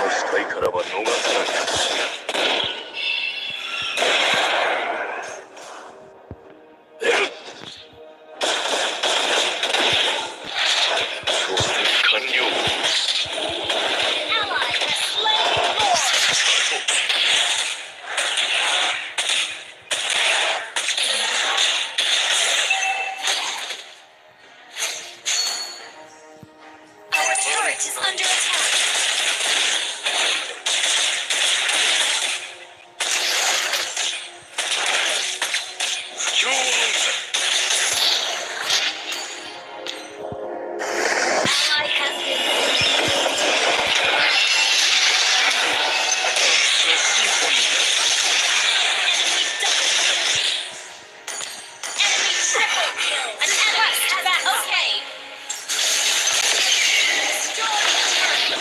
の死体からは逃さない。得完了。 An ally has slain Lord. Our turret is under attack. 不協和音だ。 Ally has been のシンフォニーだ。 Enemy double kill. Enemy triple kill. An enemy has been Okay. Destroy the turret.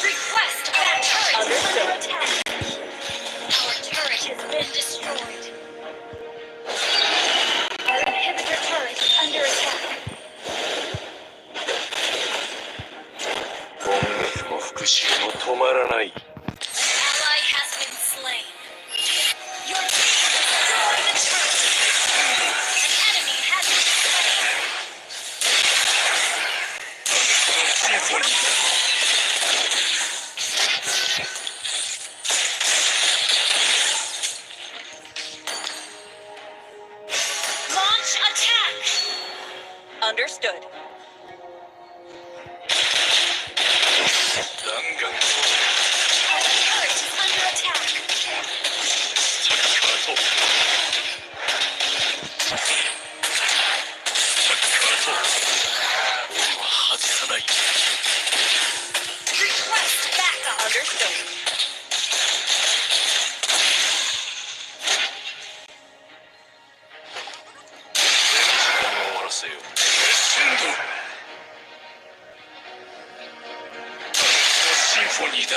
Request our turret is under attack. Our turret has been destroyed. Our inhibitor turret is under attack. 今月も復讐も止まらない。 An ally has been slain. Your team destroyed the turret. An enemy has been slain. シンフォニーだ。 Launch attack. Understood. 弾丸 Our turret is under attack. サッカート。サッカート。俺は外さない。 Request backup. Understood. 手短に終わらせよう。レッセンド。シンフォニーだ。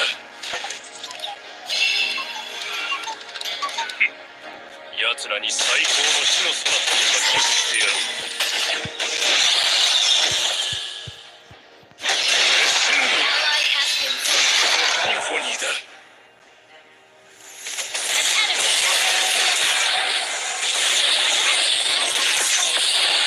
奴らに最高の死の空を発してやる。レッセン Ally has been slain. ド。シンフォニーだ。 An enemy has been slain.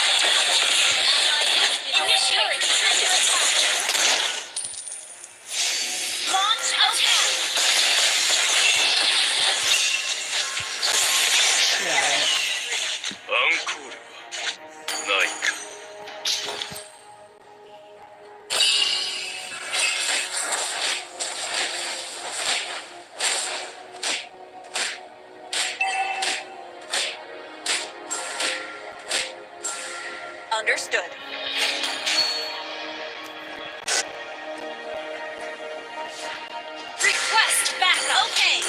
Understood. Request backup. Okay.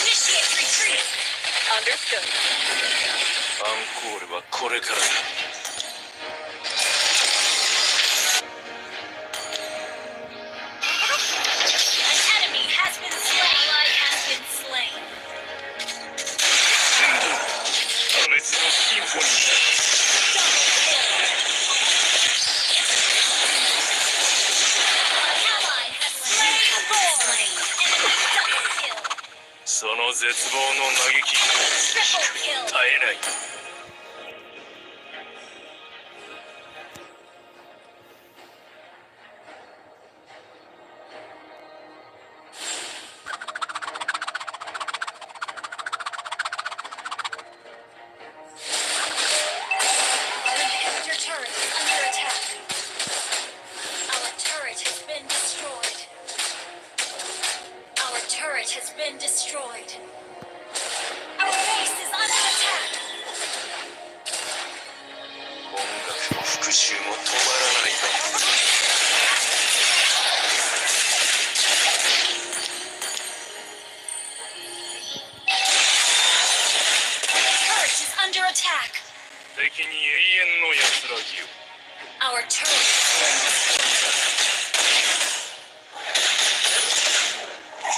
Initiate retreat. Understood. アンコールはこれからだ。 An enemy has been slain. Ally has been slain. 破滅のシンフォニーだ。 Double kill. An ally has slain Lord. Enemy double kill. その絶望の嘆き、 Triple kill. 絶えない。 Our inhibitor turret is under attack. Our turret has been destroyed. Our turret has been destroyed. Our base is under attack. 音楽も復讐も止まらない。 Turret is under attack. 敵に永遠の安らぎを。 Our turret has been destroyed.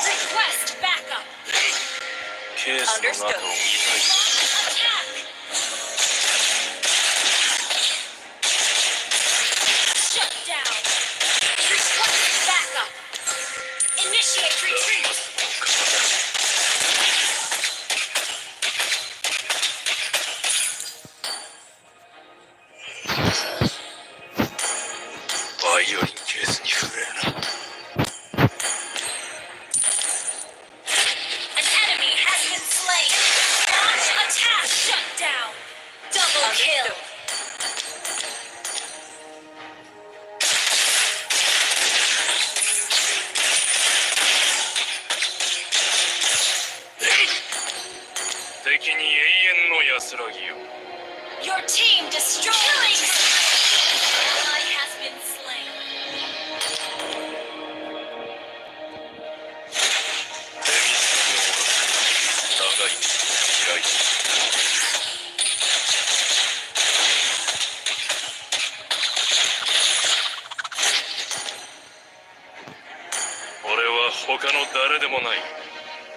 Request backup. ケースの中を見たい。 Attack. Shut down. Request backup. Initiate retreat. バイオリンケースに触れるな。 An enemy has been slain. Launch attack. Shut down. Double kill. Understood. 敵に永遠の安らぎを。 Your team destroyed. Killing spree. Ally has been slain. 手水の音楽、長い、嫌い。俺は他の誰でもない。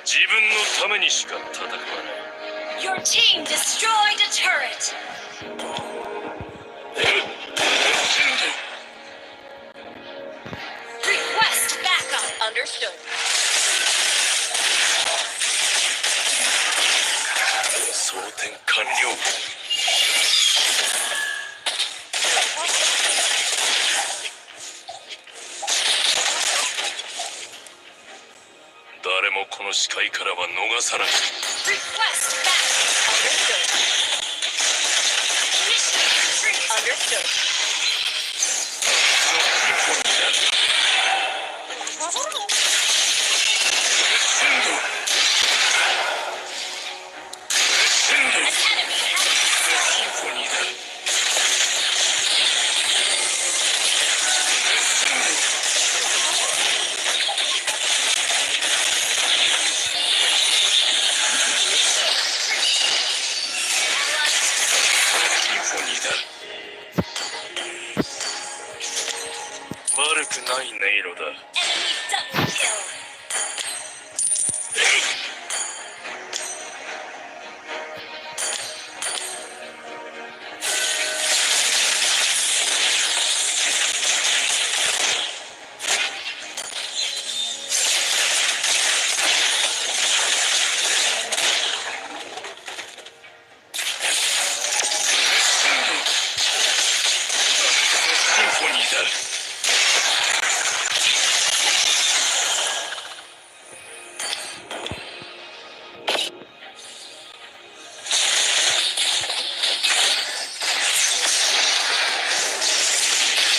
自分のためにしか戦わない。 Your team destroyed a turret. Request backup. Understood. 装填完了。誰もこの視界からは逃さない。 Request backup. Understood. Initiate retreat. Understood. An enemy has been slain. シンフォニーだ。 Initiate retreat. Ally シンフォニーだ。悪くない音色だ。 enemy double kill. シンフォニーだ。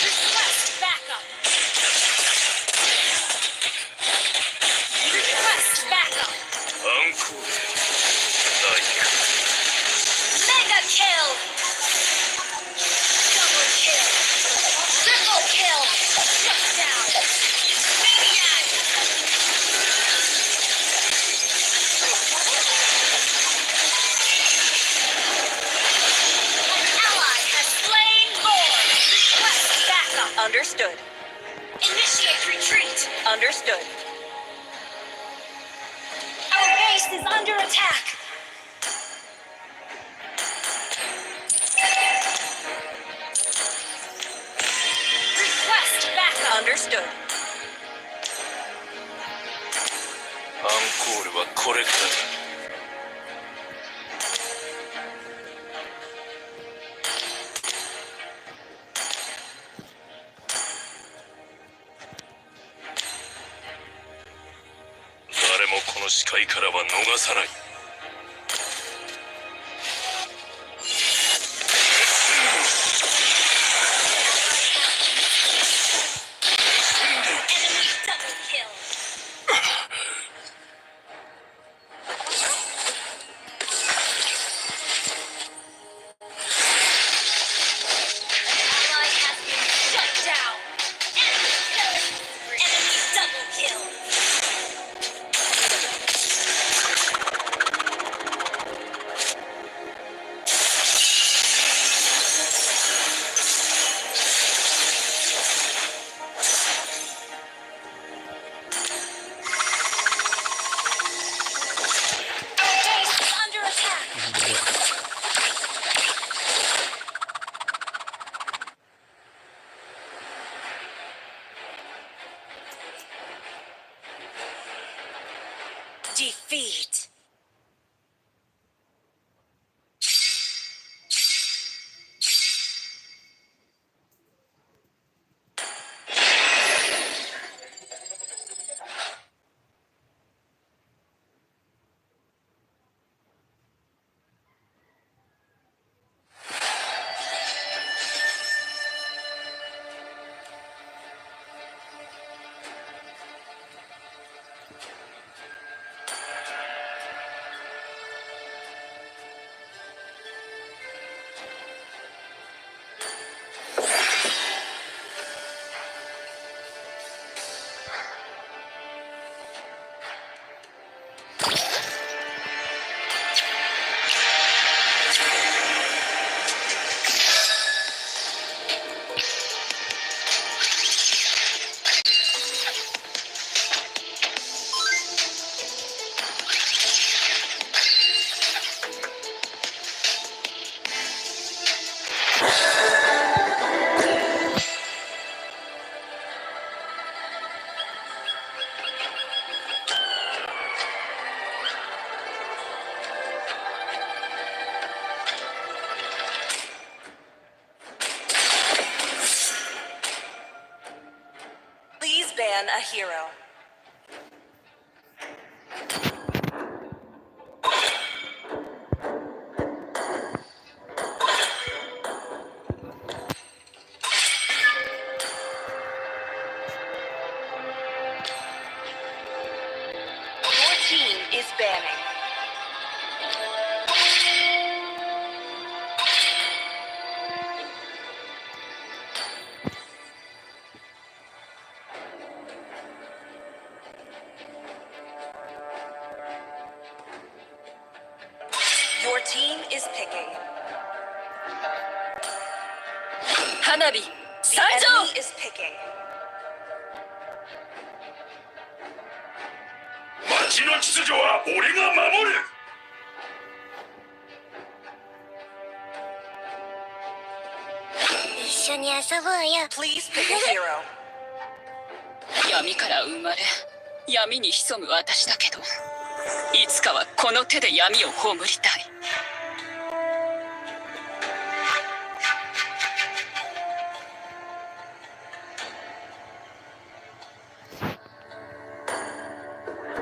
Request backup. Request backup. アンコール。Understood. Initiate retreat. Understood. Our base is under attack. Request backup. Understood. アンコールはこれからだ。誰もこの視界からは逃さない。 Enemy double kill. An ally has been shut down. Enemy killing spree. Enemy double kill. Our base is under attack. Defeat. Please ban a hero. Your team is banning. Your team is picking. 花火 The 参上 enemy is picking. 町の秩序は俺が守る。一緒に遊ぼうよ。 Please pick a hero. 闇から生まれ闇に潜む私だけど、いつかはこの手で闇を葬りたい。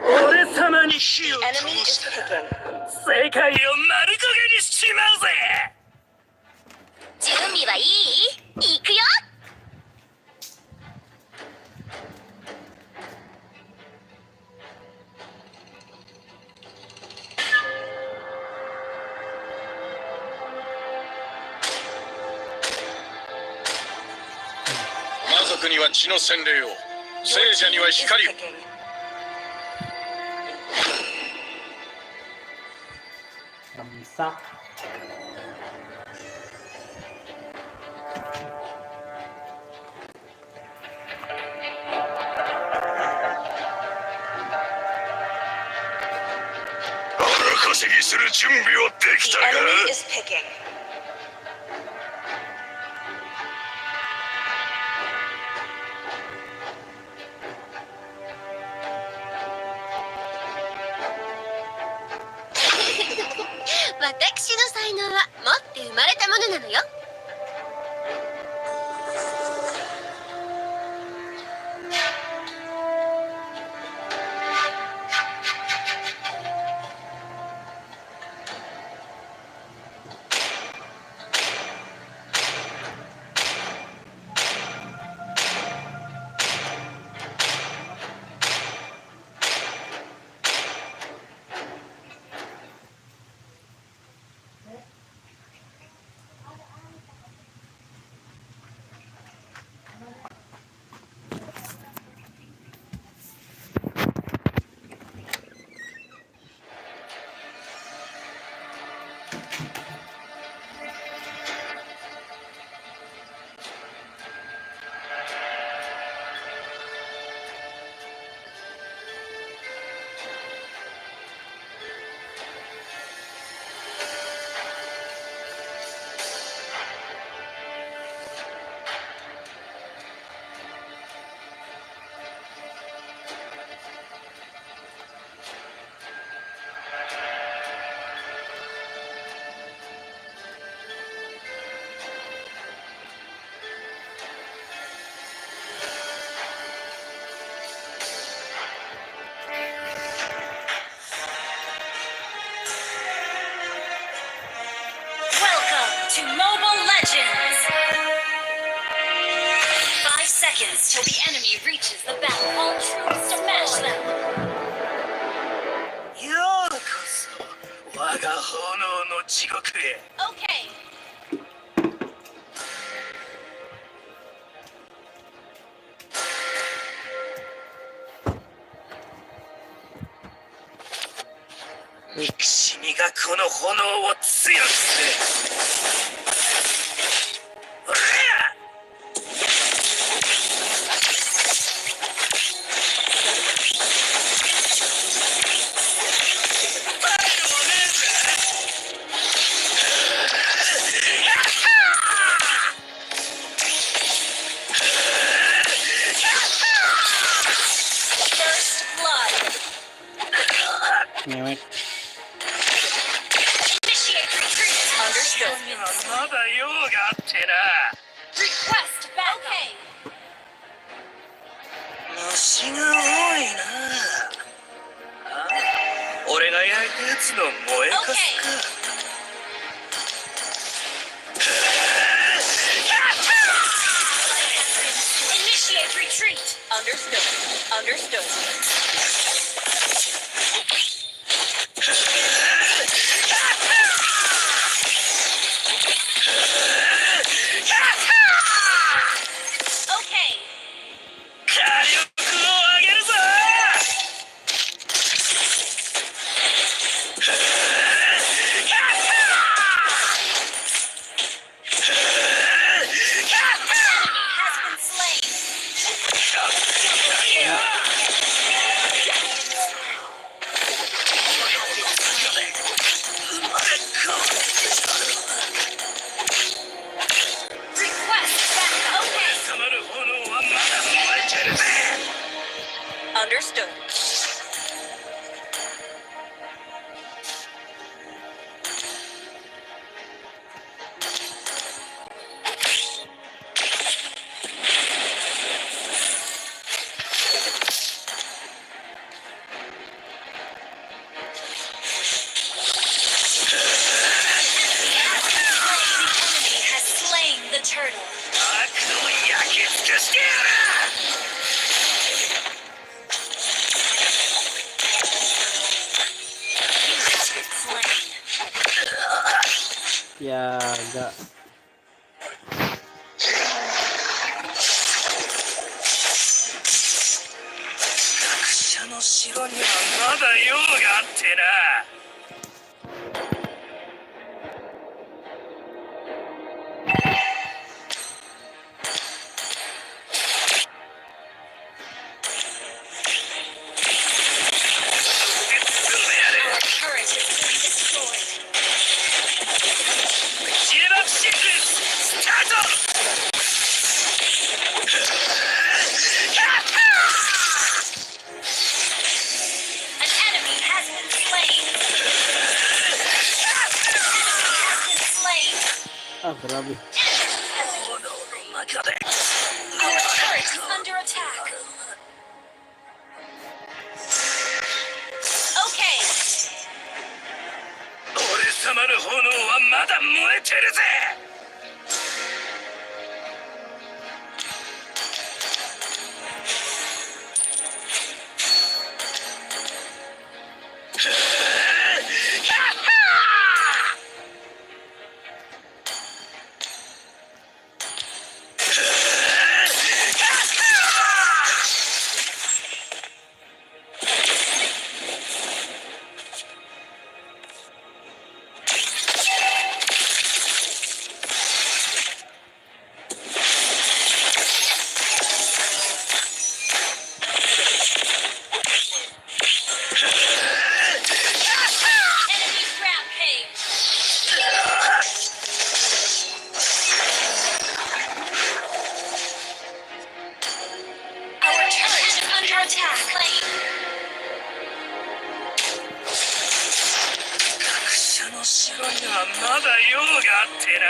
俺様に火を Enemy 灯 is した picking. 世界を丸焦げにしちまうぜ。準備はいい？行くよ。魔族には血の洗礼を、 Your 聖者に team は is 光を。 picking. Tamsak. 稼ぎする準備はでき The たか。 enemy is picking. 私の才能は持って生まれたものなのよ。 Welcome to Mobile Legends! 5 seconds till the enemy reaches the battle. All troops smash them! ようこそ我が炎の地獄へ。 Okay! 憎しみがこの炎を強くする。おら。 First blood! Ngewek. Initiate retreat! Understood. にはまだ用があってな。 Request backup! Okay! 虫が多いな。あ、俺が焼いたやつの燃えかすか。 Initiate retreat! Understood. Understood. Okay! 火力を上げるぞ。 Enemy has been slain! Request backup! Okay! 貴様の炎はまだ燃えてるぜ。 Understood. The enemy has slain the turtle. 悪を焼き尽くしてやる。 You have been slain. Yaga. 学者の城にはまだ用があってな。 Our turret has Grabe. 炎の中で Our turret is under attack. Okay. 俺様の炎はまだ燃えてるぜ。 Enemy rampage. Our turret is under attack. 学者の城にはまだ用があってな。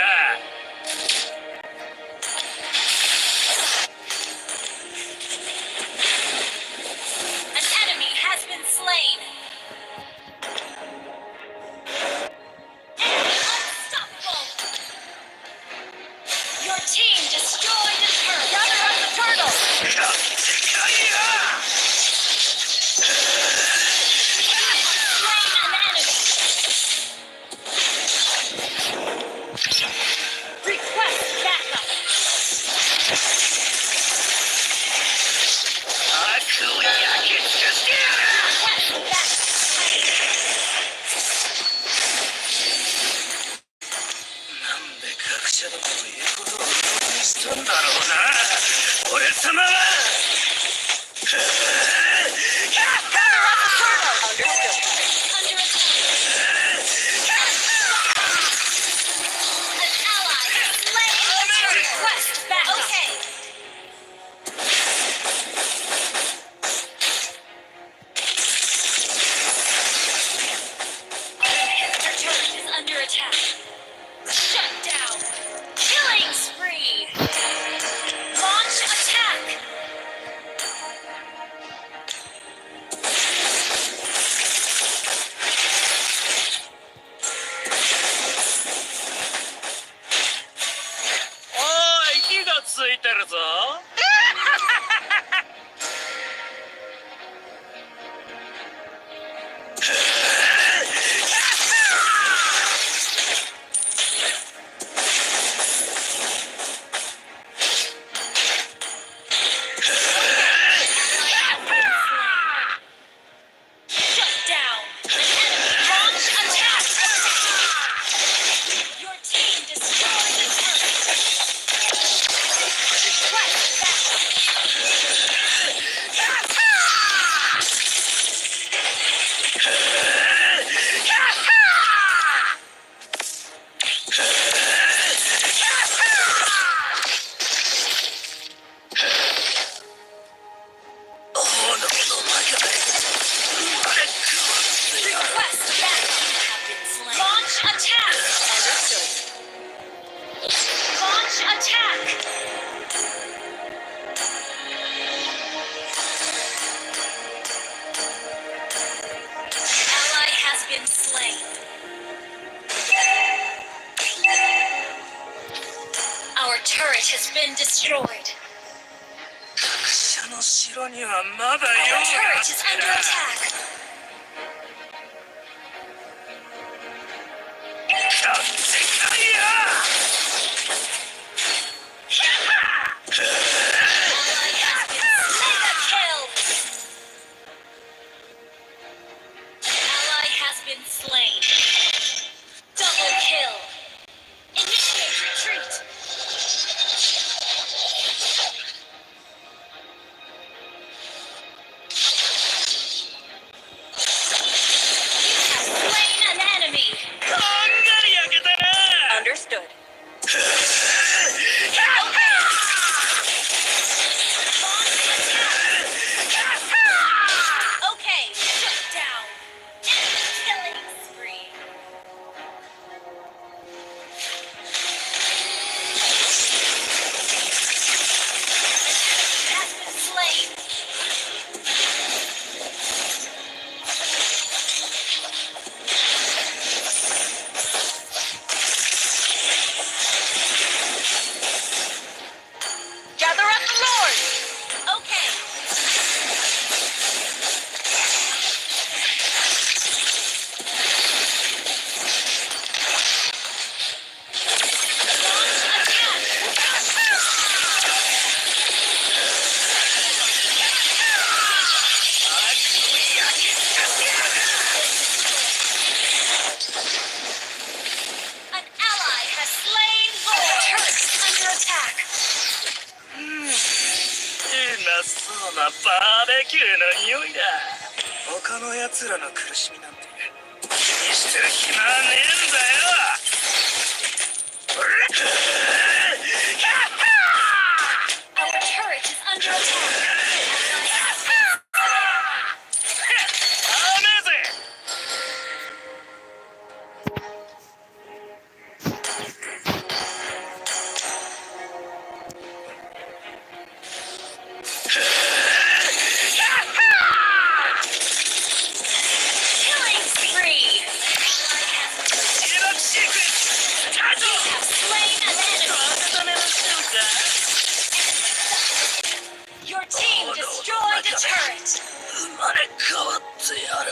An enemy has been slain. Enemy unstoppable. Your team destroyed a turret. Gather up the turtle. 買ってこいよ。 Slain an enemy. Request backup. 悪を焼き尽くしてやる。 Request backup. なんで学者どもの言うことを鵜呑みにしたんだろうな、俺様は。 Under attack. An ally has slain the turtle. Request backup. Okay. Our inhibitor turret is under attack. Shut down. Killing spree. Launch attack. おい、火がついてるぞ。 Shut down. An enemy launch attack. Your team destroyed the turret. Request backup. 炎の中で生まれ変わってやる。 Request backup. Have been slain. Launch attack. Understood. Launch attack. Ally has been slain. Our turret has been destroyed. 学者の城にはまだ Our 用があ turret っ is て under な。 attack. 買ってこいよ。 Ally has been mega kill. An ally has been slain. Double kill. Initiate retreat. You have slain an enemy. こんがり焼けたな。 Understood. Launch attack. Okay, shut down. Enemy killing spree. キューの匂いだ。他の奴らの苦しみなんて気にしてる暇はねえんだよ。 Our turret is under attack. 甘えぜ。 Killing spree. 自爆シークエンススタート。 You have slain an enemy. 温めましょうか。 Your team destroyed a turret. 生まれ変わってやる。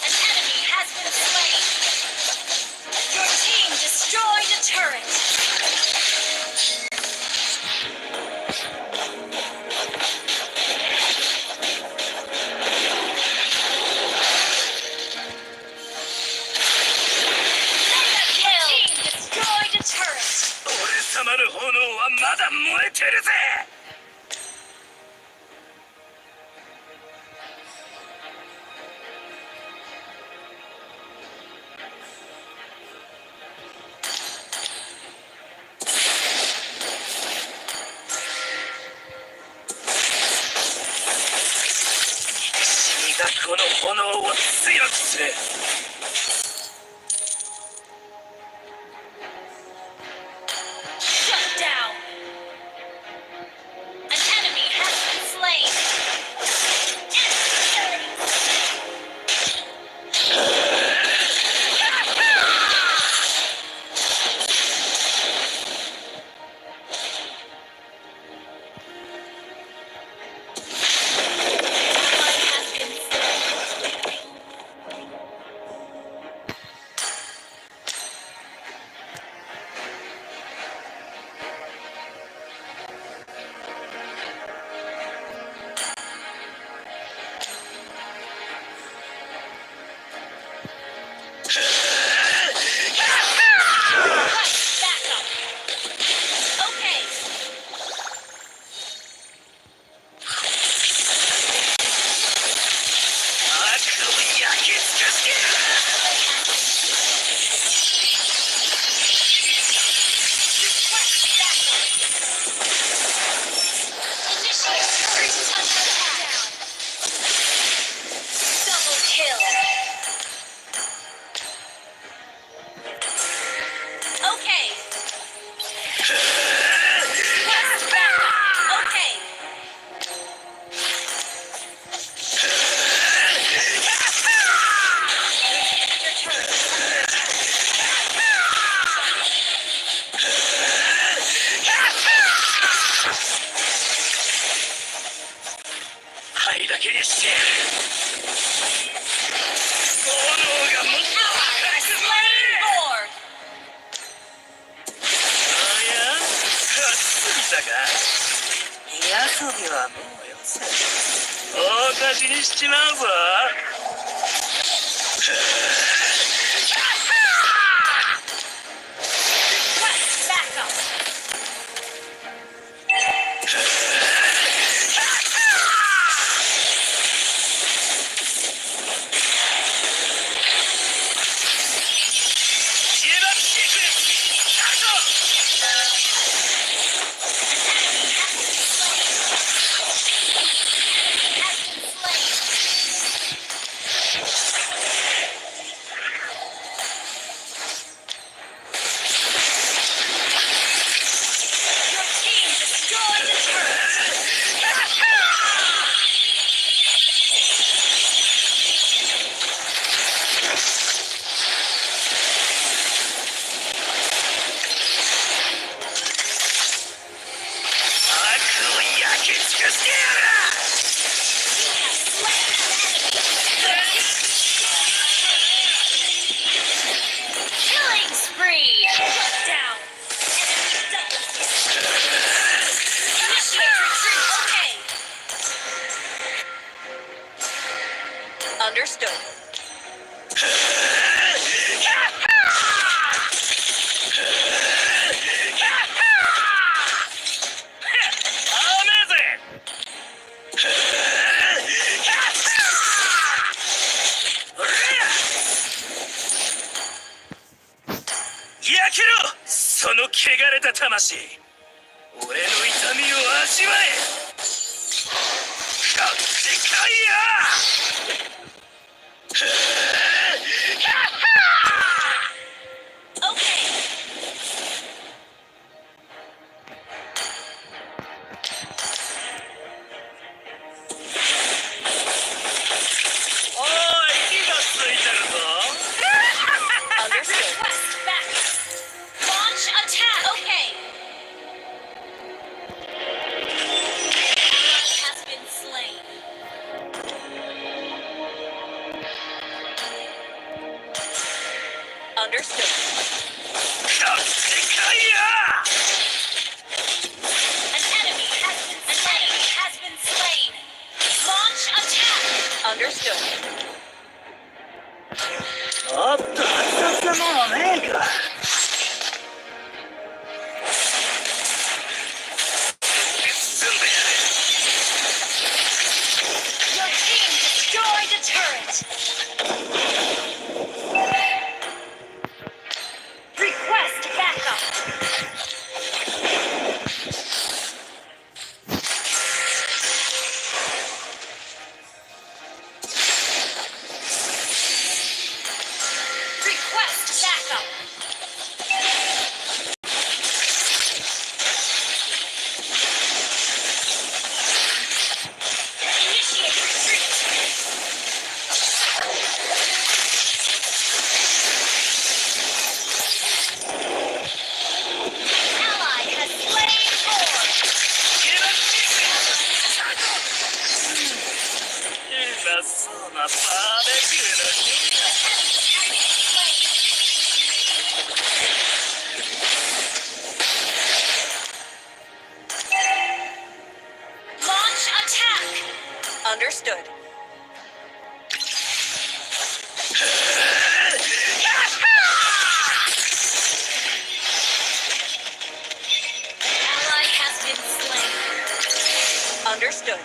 An enemy has been slain. Your team destroyed a turret. Mega kill. Your team destroyed a turret. 俺様の炎はまだ燃えてるぜ。憎しみがこの炎を強くする。 Shut down. An enemy has been slain. Enemy killing spree. Ally has been slain. Request backup. Okay. 悪を焼き尽くしてやる。 Request backup. Initiate turret is under attack. Double kill. Okay. Request backup. Okay. Your turret is under attack. 灰だけにしてやる。炎がもっと Ally 明 has るく燃 slain える。 Lord. おや、熱すぎたか。火遊びはもうよせ。大火事にしちまうぞ。 Request backup. 自爆シークエンススタート。 An enemy has been slain. Enemy has been slain. Your team destroyed a turret. 悪を焼き尽くしてやる。 You have slain an enemy. Killing spree. Shut down. Enemy double kill. Initiate retreat. Okay. Understood. 汚れた魂、俺の痛みを味わえ。こっち来いや。 Okay. おい、火がついてるぞ。 Understood. Request backup. Launch attack. Okay. Ally has been slain. Understood. こっち来いや。 An enemy has been slain. Launch attack. Understood. おっと、熱々なものねえか。包んでやる。 Your team destroyed a turret. Request backup. Request backup. Initiate retreat. Ally has slain Lord. うまそうなバーベキューの匂いだ。 Enemy has been slain. Launch attack. Understood. Ally has been slain. Understood.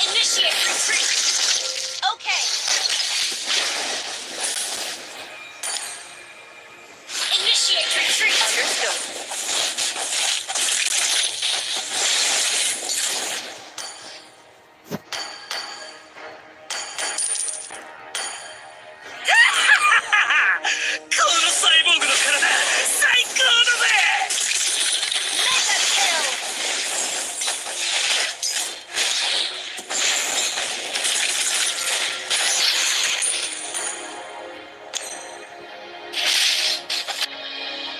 Initiate retreat. Okay. Initiate retreat. Understood. このサイボーグの体、最高だぜ。 Mega kill.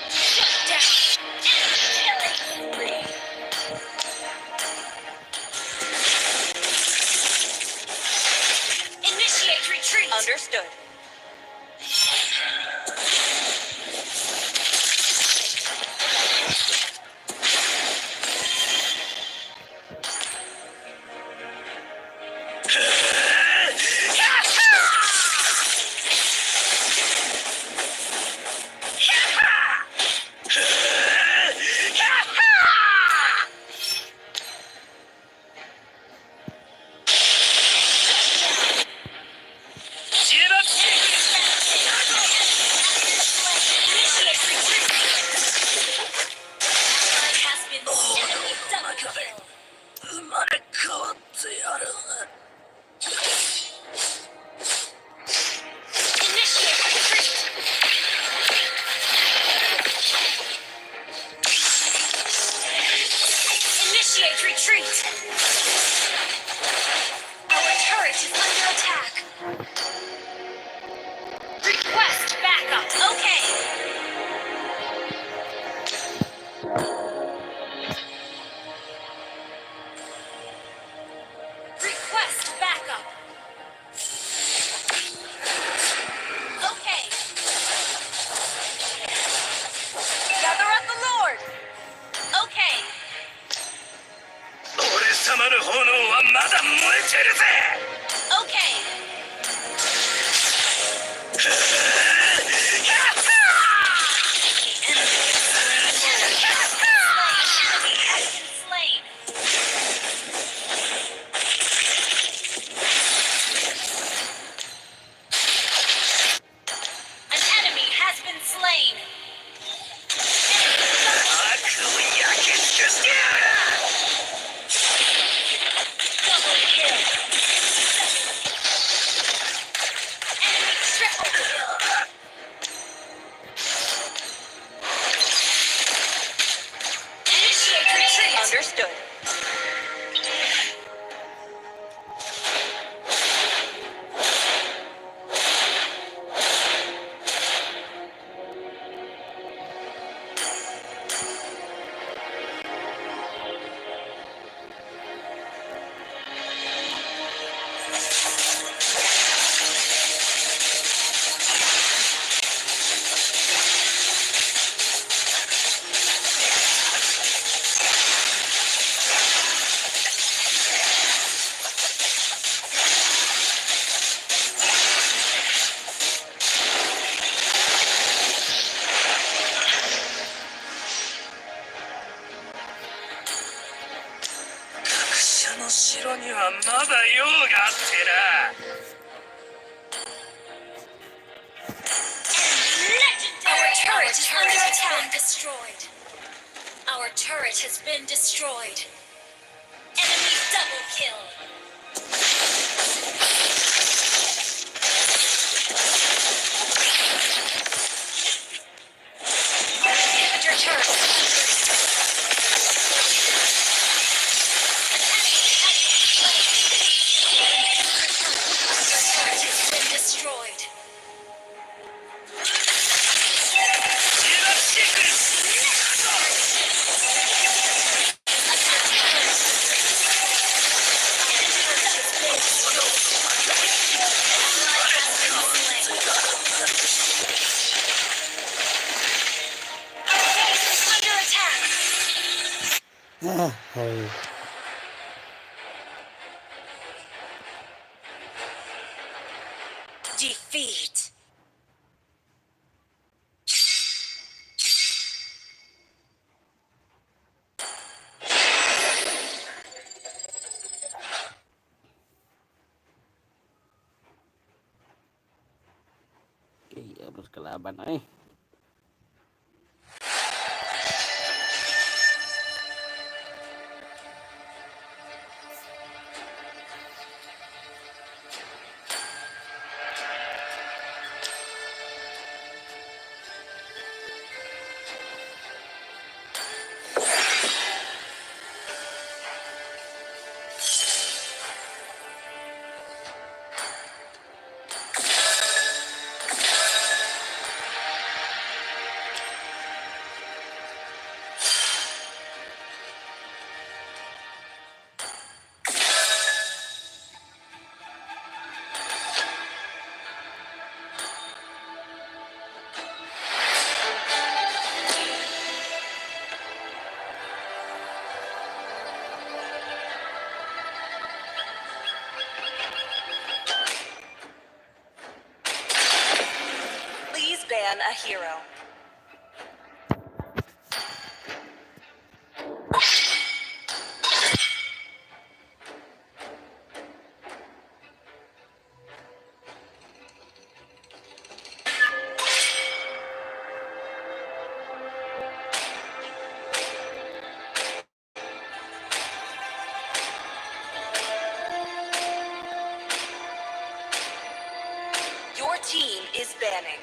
Shut down. Enemy killing spree. Initiate retreat. Understood. ジェラキ Initiate retreat. Ally has been enemy double kill. 生まれ変わってやる。 Initiate retreat. Initiate retreat. Our turret is under attack. Request backup. Okay. Request backup. Okay. Gather up the Lord. Okay. 俺様の炎はまだ燃えてるぜ。 Okay. The enemy has been destroyed. Enemy double kill. Our inhibitor turret is under An enemy has been slain. Our turret has been destroyed. リラシック Under attack. Our turret has been destroyed. An ally has been slain. Our base is under attack. Ah, hay. Defeat. Okay, abos kalaban ay. Please ban a hero. Your team is banning.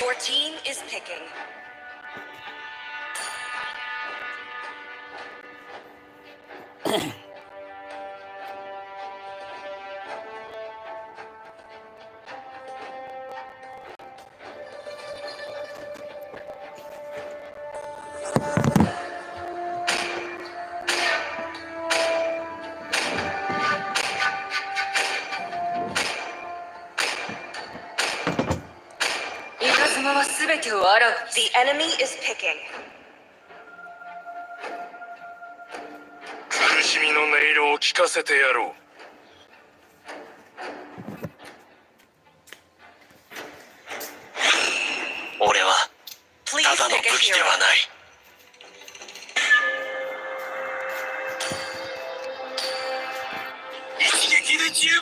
Your team is picking. 稲妻は全てをあらわに The enemy is picking. 苦しみの音色を聞かせてやろう。俺は Please ただの pick a 武器で hero. はない。一撃で十分。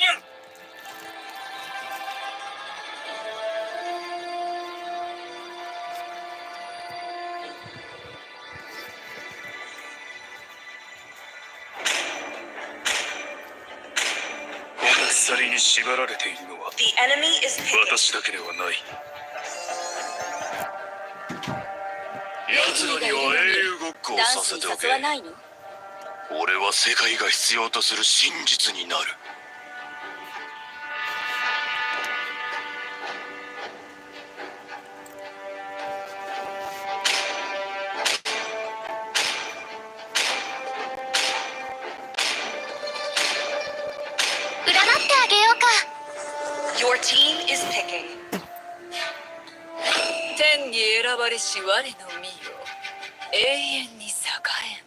この鎖に縛られているのは The enemy is picking. 私だけではない。奴らには英雄ごっこをダンさスにせておけ誘。わないの？俺は世界が必要とする真実になる。占ってあげようか。 Your team is picking. 天に選ばれし我の身よ、永遠に栄えん。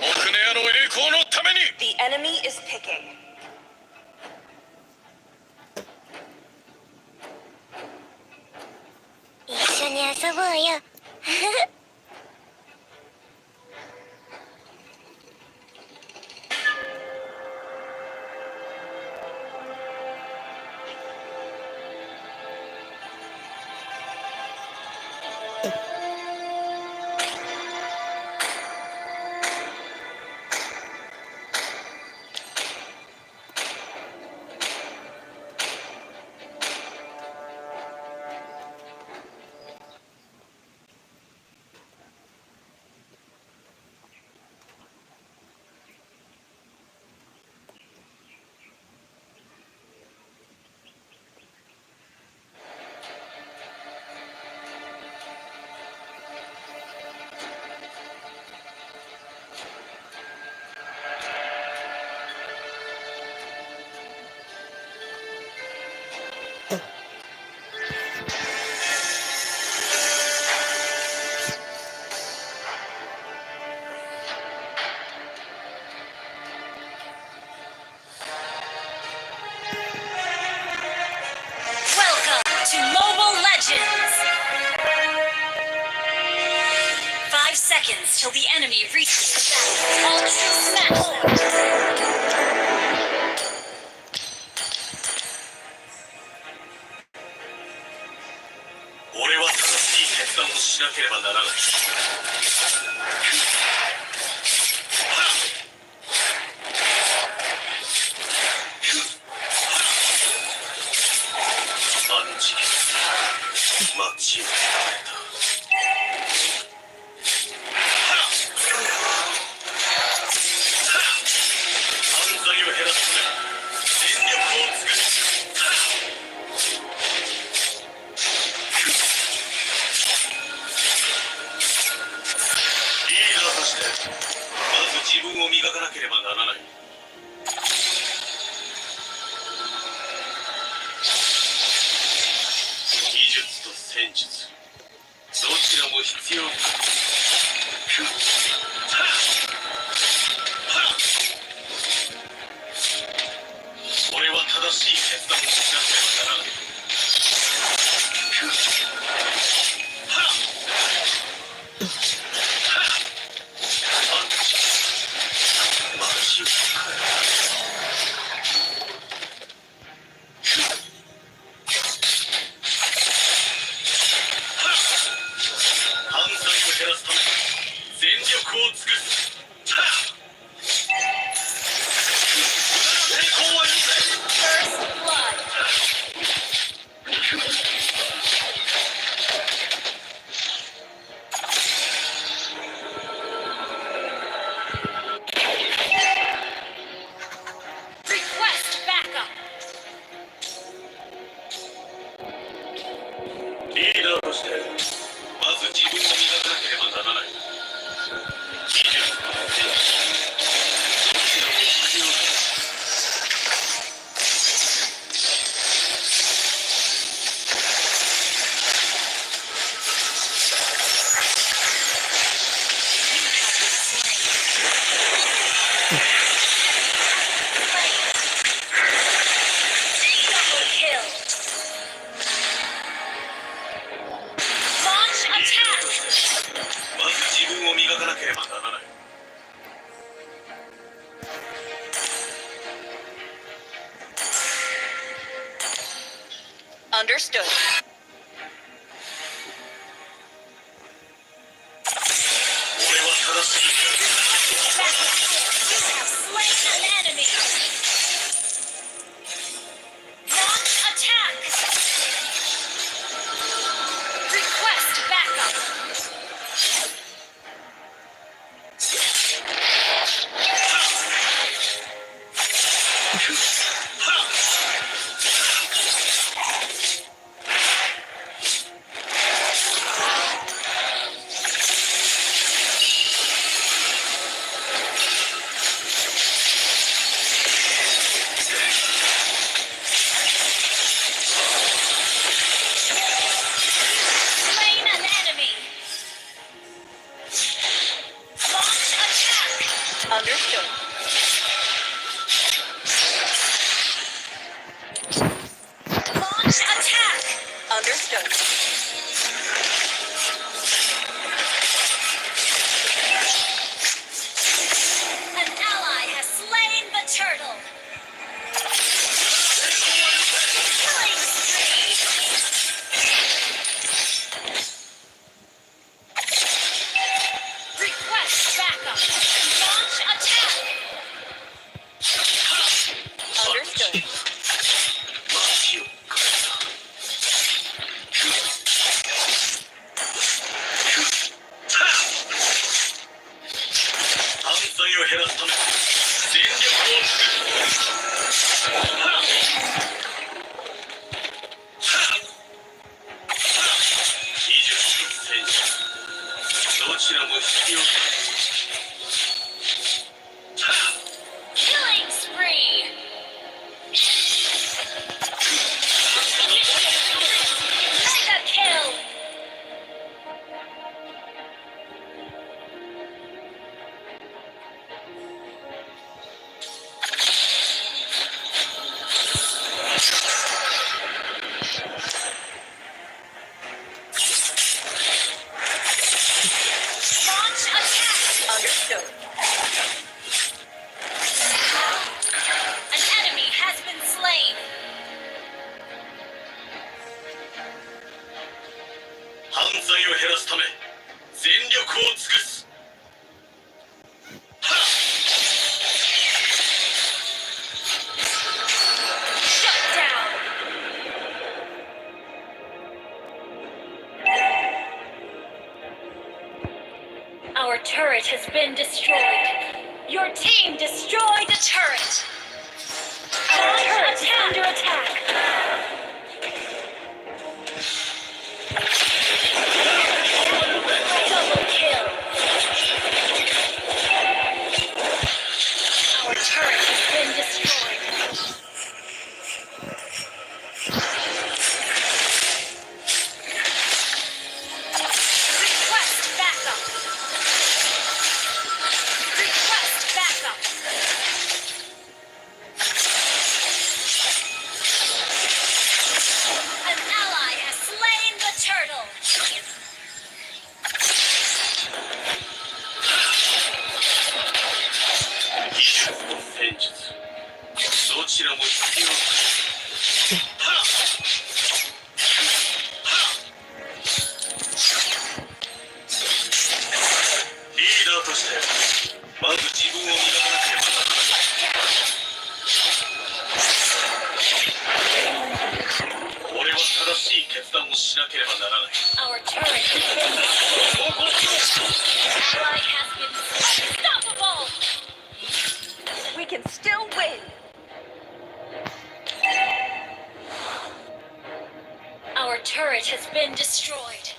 モクネアの栄光のために。 The enemy is picking. に遊ぼうよ。Welcome to Mobile Legends! 5 seconds till the enemy reaches the battle. All troops smash them! 俺は正しい決断をしなければならない。あの事件、街を変えた。犯罪を減らすため全力を尽くす。リーダーとしてまず自分を磨かなければならない。技術と戦術、どちらも必要。俺は正しい決断をしなければならない。あの事件、街を変えた。犯罪を減らすため全力を尽くす。無駄な抵抗は許せ。 First blood. Request backup. リーダーとしてまず自分を磨かなければならない。技術と戦術、どちらも必要だ。 You have been slain. Slain. Double kill. Launch リーダー attack. としてまず自分を磨かなければならない。 Understood. 俺は正しい。 Backup. You have slain an enemy. Launch attack. Request backup. Slain an enemy. Launch attack. Understood. Launch attack. Understood. どちらも必要 Killing spree. Initiate retreat. Mega kill. Launch attack. Understood. An enemy has been slain. 犯罪を減らすため全力を尽くす。 Shut down. Our turret has been destroyed. Your team destroyed a turret. Our turret is under attack. Double kill. Our turret has been destroyed. Request backup. Request backup. An ally has slain the turtle. 技術と戦術、どちらも必要はっはっ。リーダーとしてまず自分を磨かなければならない。俺は正しい決断をしなければならない。 Our turret has been destroyed. An ally has been unstoppable. We can still win. Our turret has been destroyed.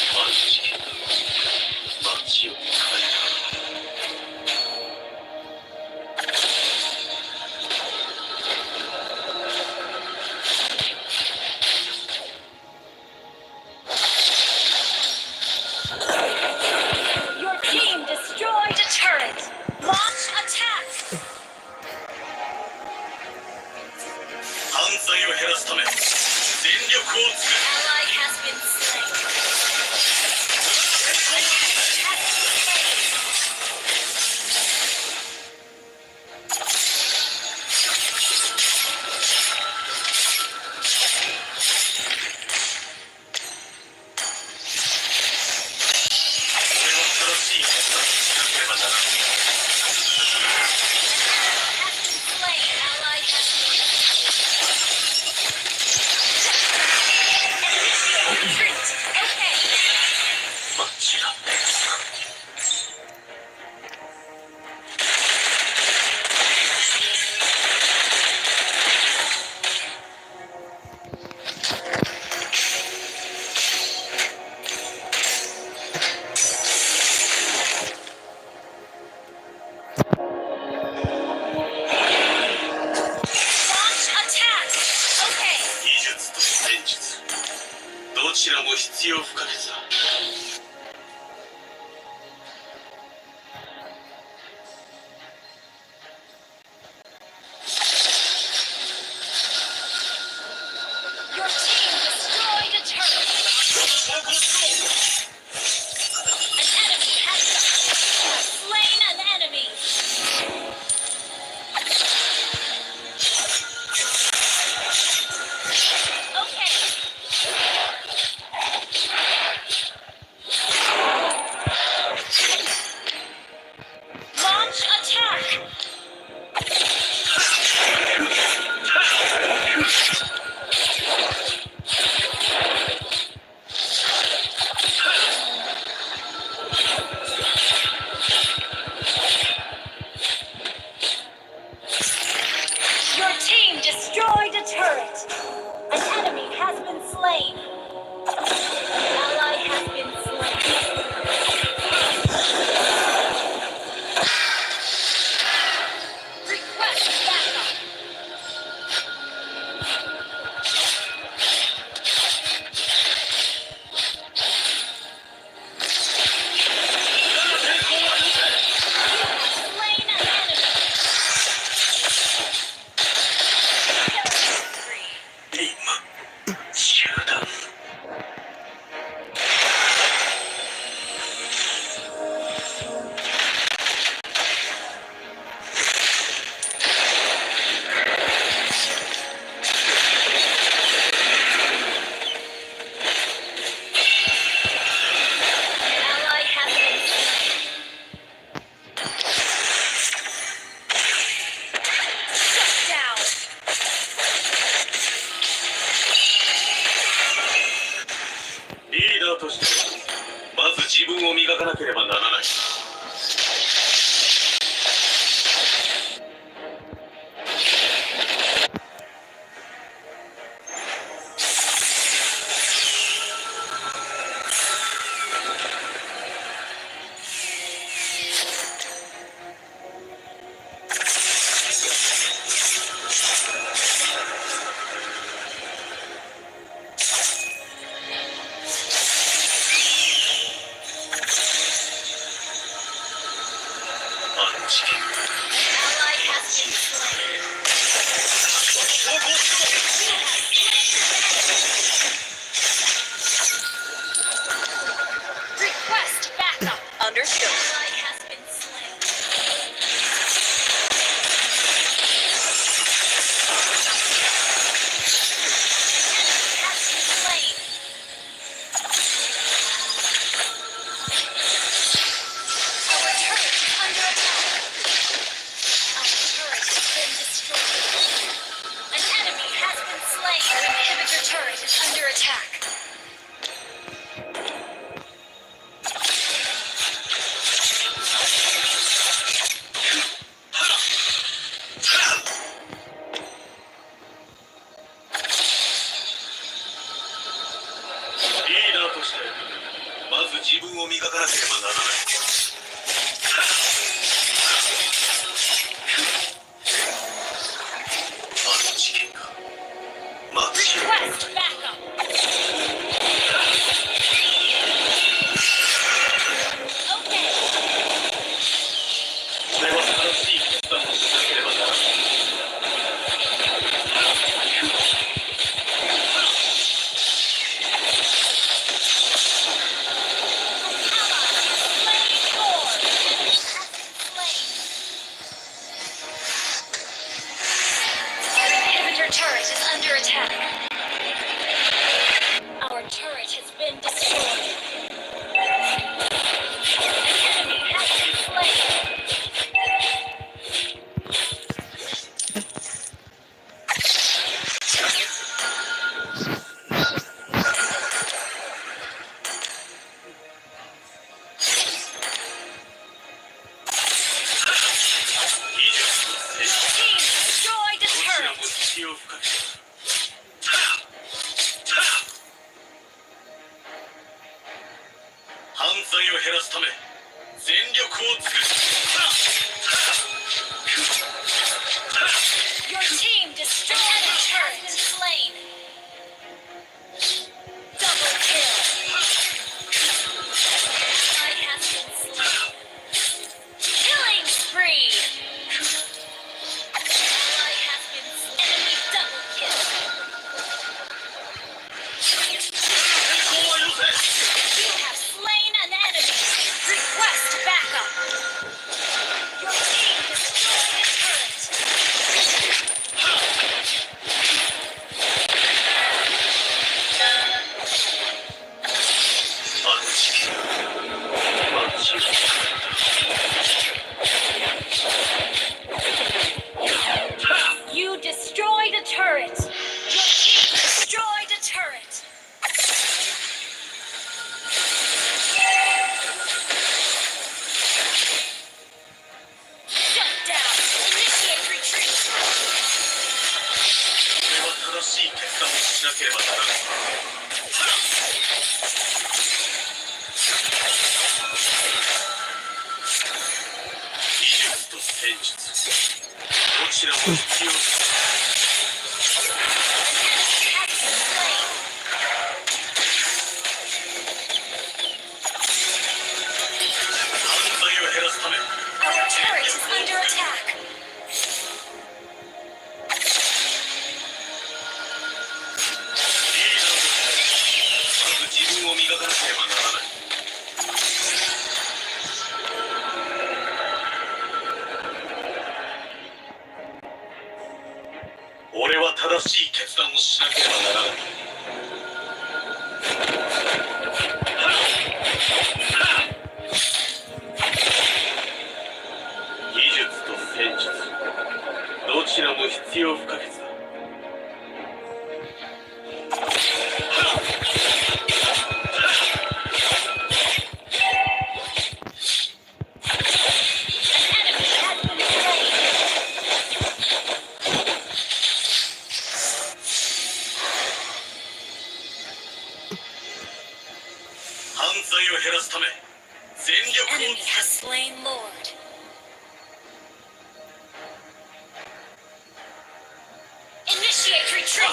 街街を変える。 Your team destroyed a turret. Launch attack. 犯罪を減らすため全力を尽くす。 Ally has been slain. An enemy has been slain. 俺は正しい決断をしなければならない。 Has been slain. Ally has been. Initiate retreat. Okay. 街が Launch attack. Okay. 技術と戦術、どちらも必要不可欠だ。を磨かなければならない。あの事件 An ally has been slain. Request backup. Understood. Ally has been slain. An enemy has been slain. Our turret is under attack. Our turret has been destroyed. An enemy has been slain. Our inhibitor turret is under attack. リーダーとして、まず自分を磨かなければならない。あの事件が街を Request backup. Okay. 俺は正しい決断をしなければならない。 Ally has slain Lord. Enemy has been slain. Our inhibitor turret is under attack. Our turret has been destroyed. An enemy has been slain. 技術と戦術、 Team destroyed a どちらも turret. 必要不可欠。犯罪を減らすため、全力を尽くす。 Your team destroyed a turret. Has been slain. Double kill. Ally has been slain. Killing spree. Ally has been slain. Enemy double kill. 抵抗はよせ。 You have slain an enemy. Request backup. Your team destroyed a turret. あの事件が街を変えた。 You destroyed a turret. Your team destroyed a turret. Shut down. Initiate retreat. 俺は正しい決断をしなければならない。技術と戦術、どちらも必要。 An enemy has been slain. 犯罪を減らすため、 Our turret is under attack. リーダーとしてまず自分を磨かなければならない。俺は正しい決断をしなければならない。技術と戦術、どちらも必要不可欠だ。すため全 The 力を enemy 尽く has す。 slain Lord. Initiate retreat.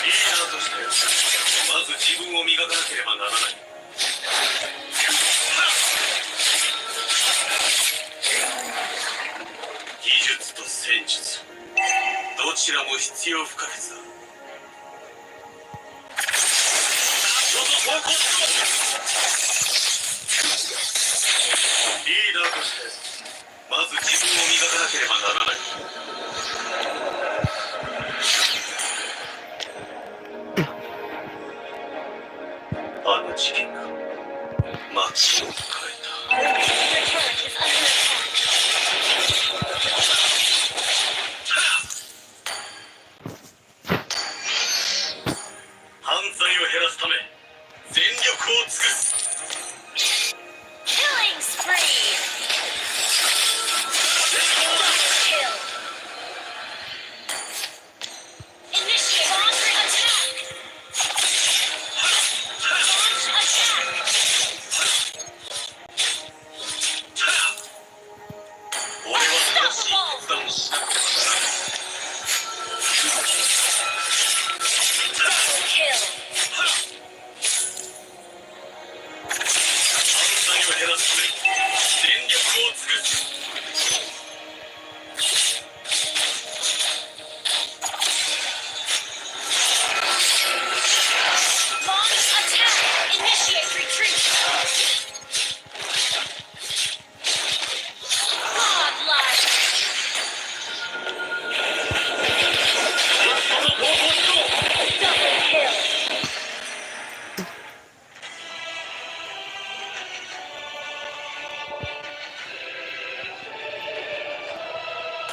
リーダーとしてまず自分を磨かなければならない。技術と戦術、どちらも必要不可欠だ。ちょっと投稿しろ。リーダーとしてまず自分を磨かなければならない。あの事件が街を変えた。 Our inhibitor turret is under attack. 犯罪を減らすため全力を尽くす。 Killing spree. Double kill. Initiate launch attack. Launch attack. 俺は正しい決断をしなくてはならない。 Double kill. 犯罪を減らすため全力を尽くす。 Launch attack. Initiate retreat. Godlike. さっさと投稿しろ。 Double kill.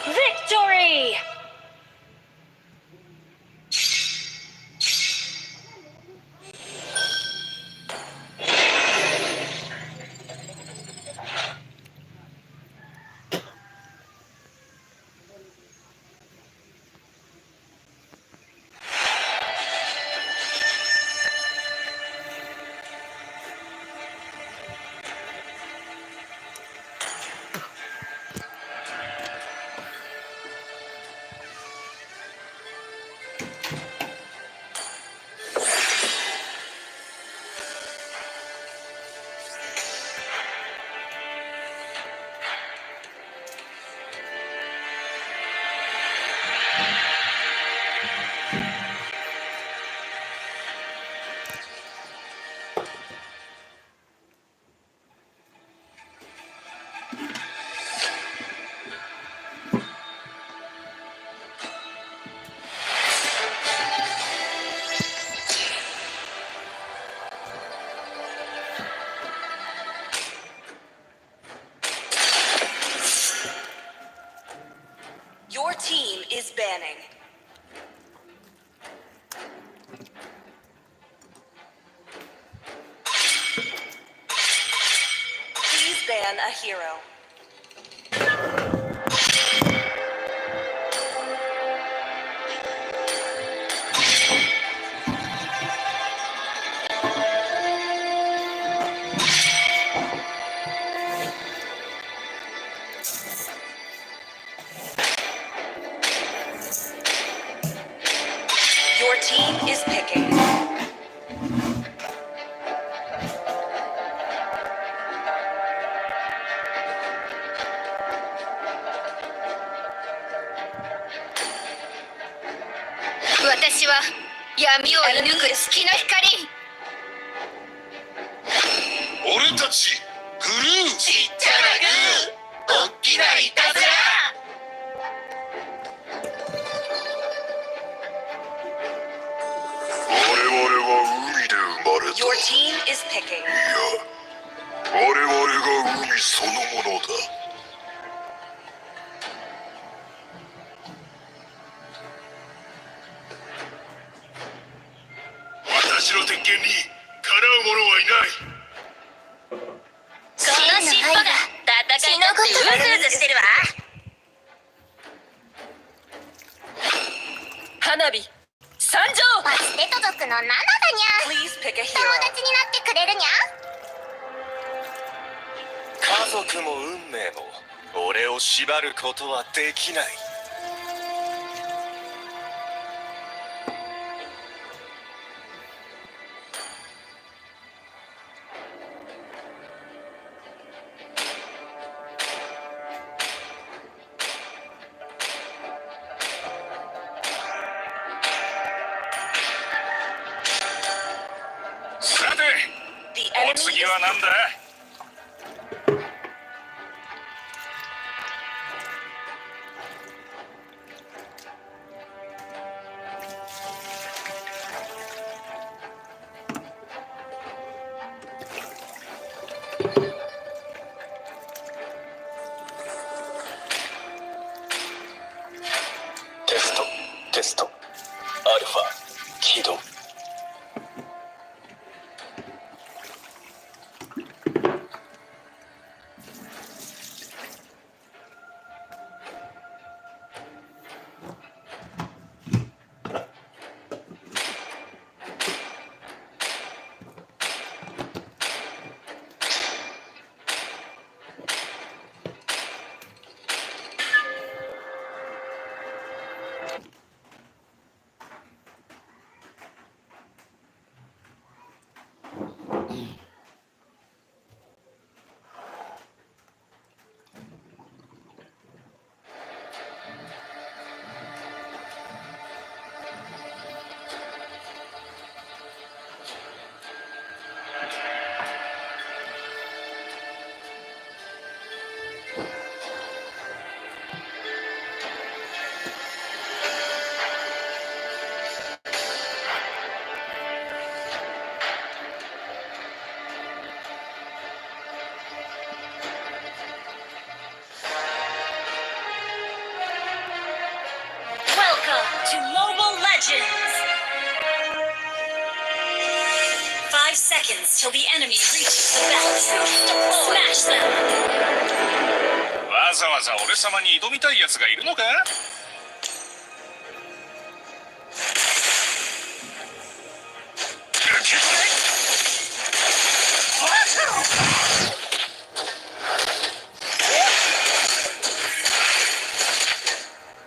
Victory! Your team is banning. Please ban a hero. Your team is picking. 私は闇を射 Enemy 抜く is 月の光。俺たちグルー。ちっちゃなグー、おっきないたずら。我々は海で生まれた。 Your team is picking. いや、我々が海そのものだ。私の鉄拳にかなう者はいない。この尻尾が血のずうずしてるわ。花火参上。バステト族のナナだにゃ。 Please pick a 友達になってくれるにゃ。家族も運命も俺を縛ることはできない。さて、 The お enemy 次 is は何だ？テスト、テスト、アルファ起動。 Welcome to Mobile Legends! 5 seconds till the enemy reaches the battlefield. Smash them! わざわざ俺様に挑みたい奴がいるのか？受け取れ。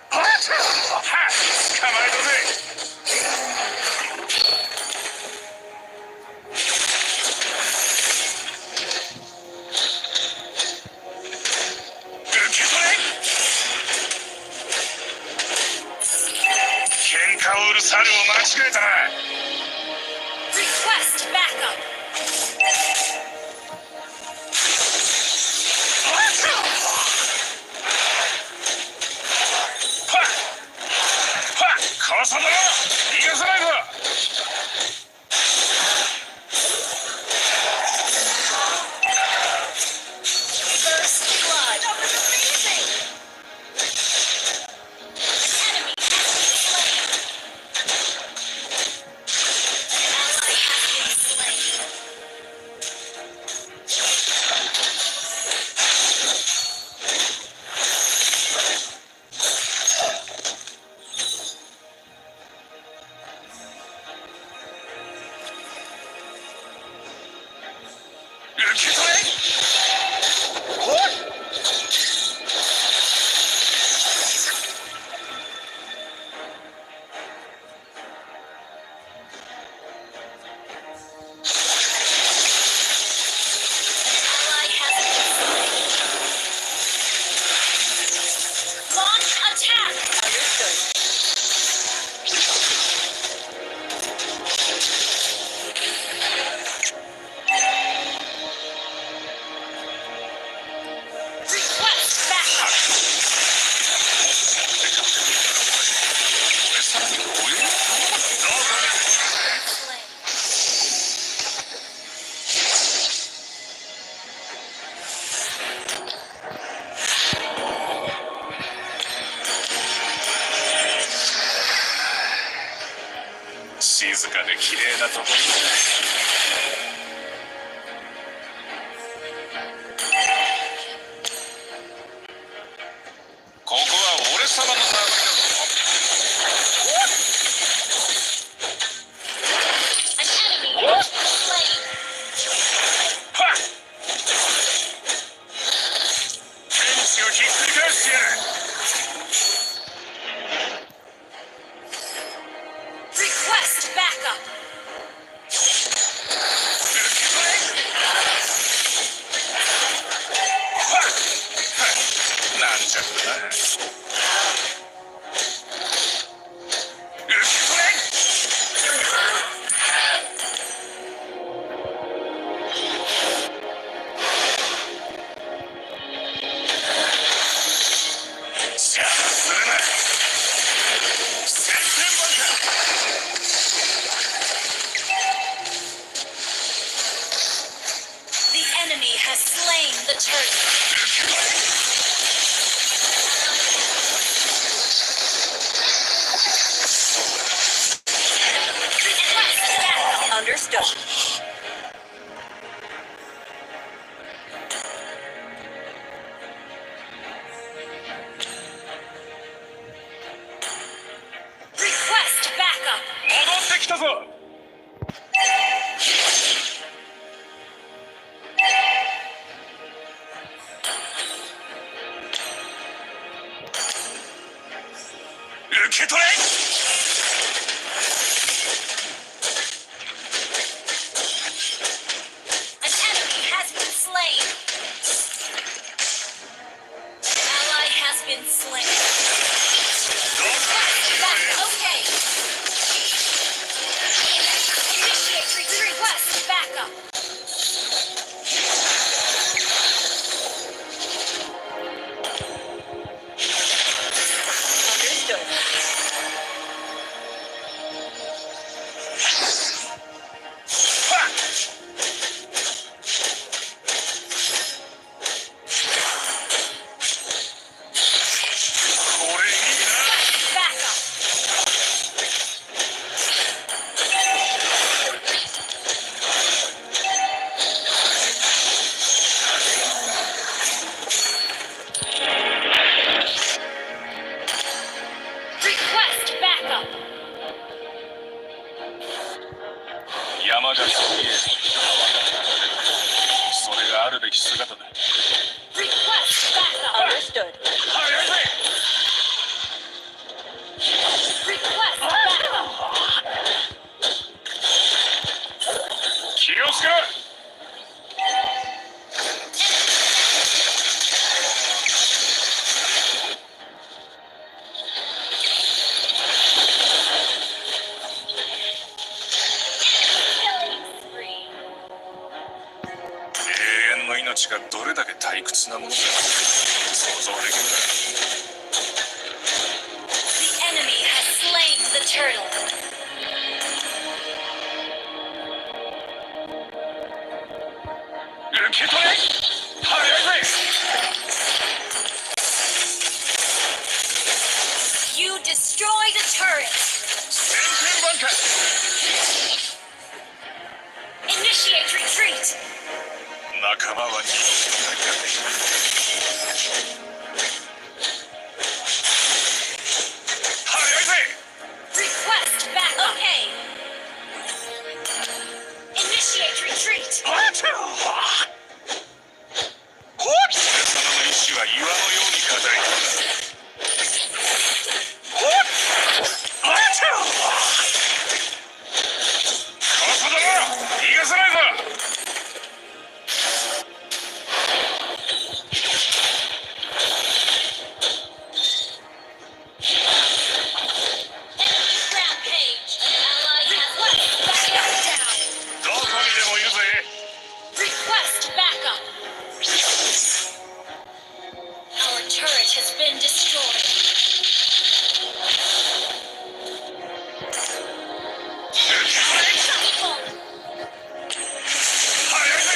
はっ、捕まえたぜ。受け取れ。喧嘩を売る猿を間違えたな。 Request backup! はっはっ、かさだ、逃がさないぞ。 First blood! That was amazing! An enemy has been slain. An ally has been slain. 受け取れ。 An ally has been slain. Launch attack! Request backup! 俺様にお湯どうぞ。 Slain. 静かで綺麗なところだ。様の名前だぞ。 An enemy has been slain. はっ。天地をひっくり返してやる。 Request backup. 受け取れ。はっはっ。なんちゃってな。受け取れ。邪魔するな。千点万か。 The enemy has slain the turtle. Request backup. Understood. Request backup. 戻ってきたぞ。受け取れ。 An enemy has been slain. An ally has been slain. Request backup. Okay. Initiate retreat. Request backup. Understood. はっ。これいいな。 Backup. Request backup. 山がそびえ、川が流れる。それがあるべき姿だ。 Request backup. Understood. 早いぜ。 Request backup. 気をつけろ。 Killing spree. 永遠の命がどれだけ退屈なものか想像できるな。 The enemy has slain the turtle. 受け取れ。早いぜ。 You destroyed a turret. 千点挽回。 Initiate retreat. 仲間は二度とない。早いぜ。 Request back. Okay. Initiate retreat. はっ。俺様の意志は岩のように固い。はっ。はっ。ここだろ。逃がさないぞ。 Enemy rampage. An ally has been back down. どこにでもいるぜ。 Request backup. Our turret has been destroyed. Unstoppable. 早いぜ。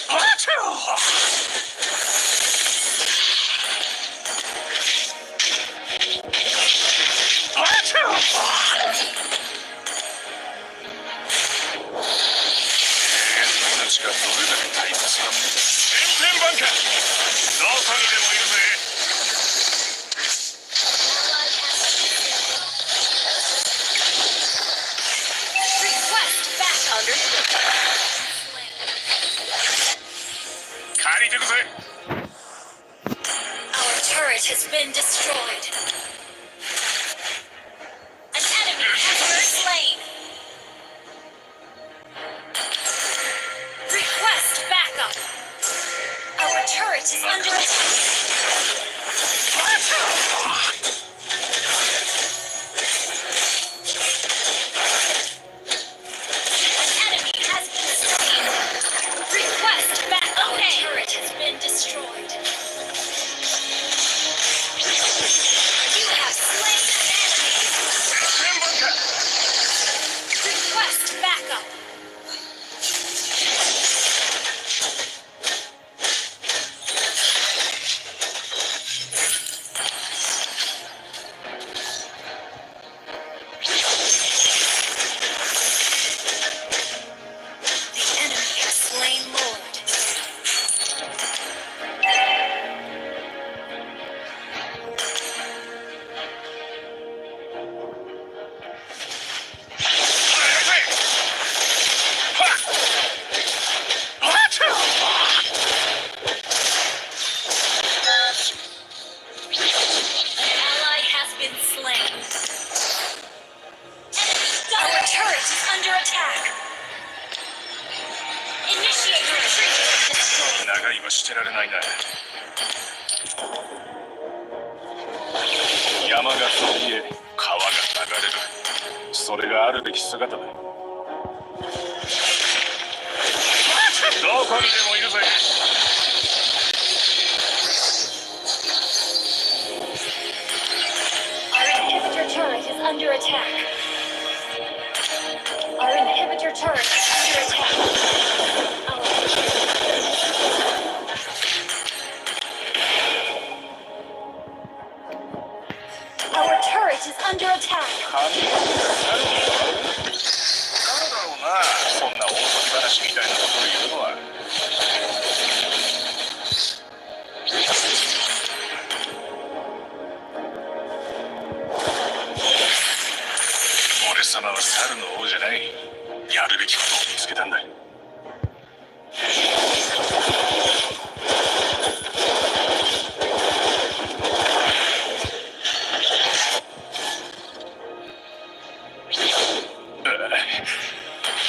はっちゅ。してられないな。山がそびえ、川が流れる。それがあるべき姿だ。どこにでもいるぜ。 Our inhibitor turret is under attack. Our inhibitor turret is under attack. Our turret is under attack. 髪の毛が猿に変わる。誰だろうな、そんな大とぎ話みたいなことを言うのは。俺様は猿の王じゃない。やるべきことを見つけたんだ。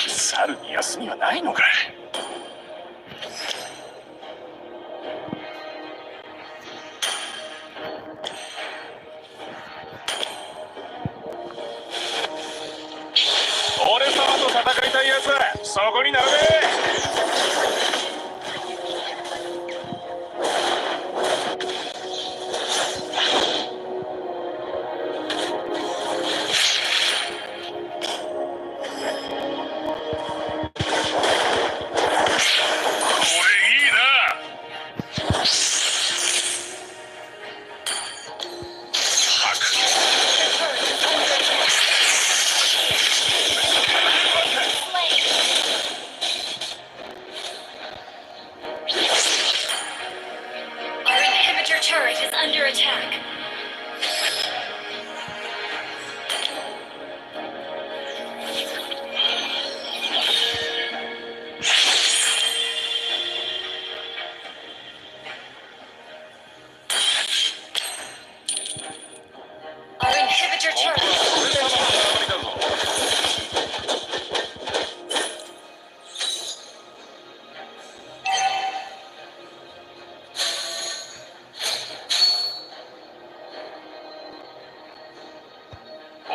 猿に休みはないのか。俺様と戦いたい奴はそこに並べ。これいいな。 Turret is under attack. Slain. Our inhibitor turret is under attack. Our inhibitor こ turret こ is は俺 under 様の attack. 縄張りだぞ。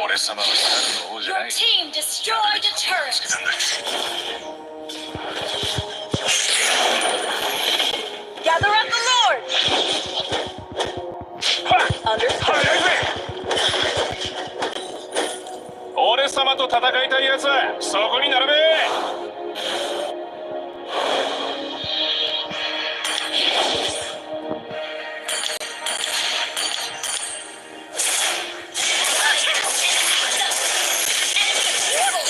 俺様は猿の王じゃ Your ない。 team destroyed a つけ turret. たんだ。 Gather up the Lord! はっ、 Understood. 早いぜ。俺様と戦いたい奴はそこに並べ。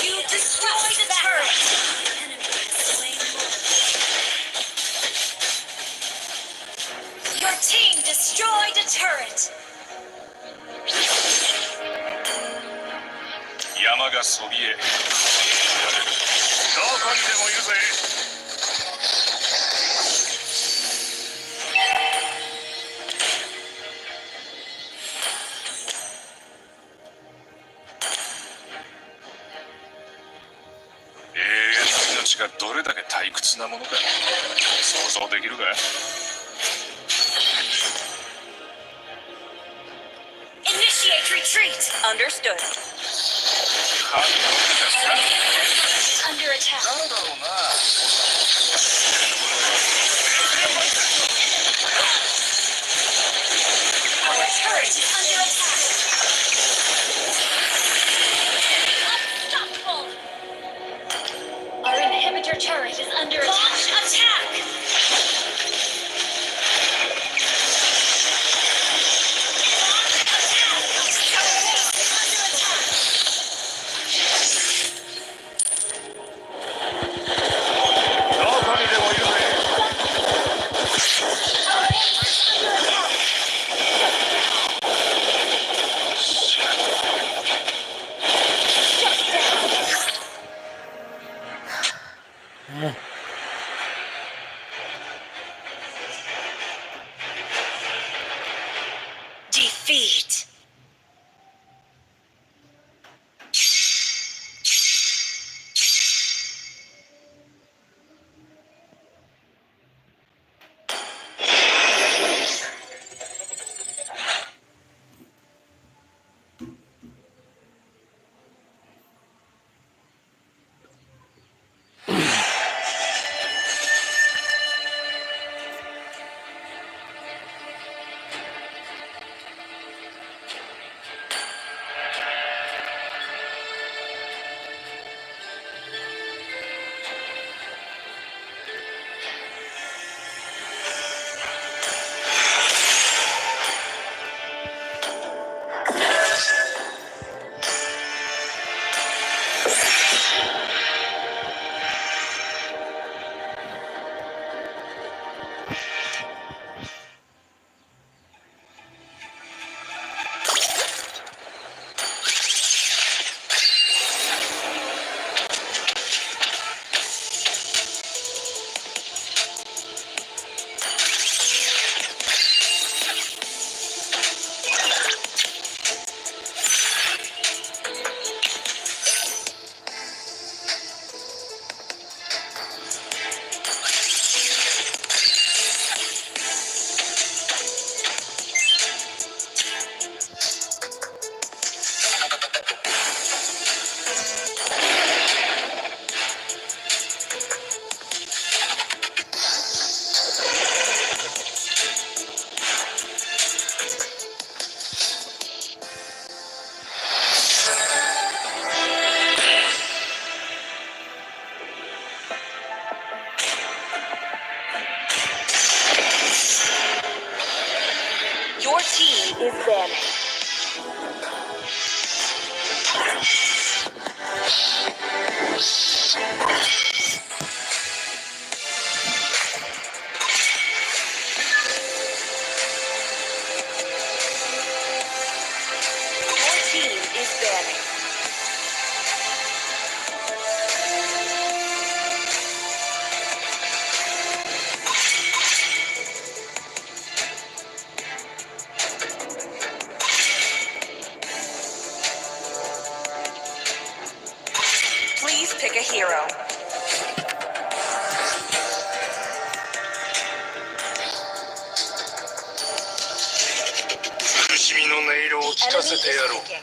You destroyed a turret. Enemy has slain Lord. Your team destroyed a turret. 山がそびえ、どこにでもいるぜ。永遠の命がどれだけ退屈なものか想像できるか。 Initiate retreat. Understood. 髪の毛が Our 猿。 inhibitor turret is under attack. 誰だろうな。 Our turret is under attack. Unstoppable. Our inhibitor turret is under attack. Launch attack. Launch attack. Our base is under attack. どこにでもいるぜ。 Our base is under attack. Banning. Please pick a hero. 苦しみの音色を The 聞か enemy せ is てやろう。 picking.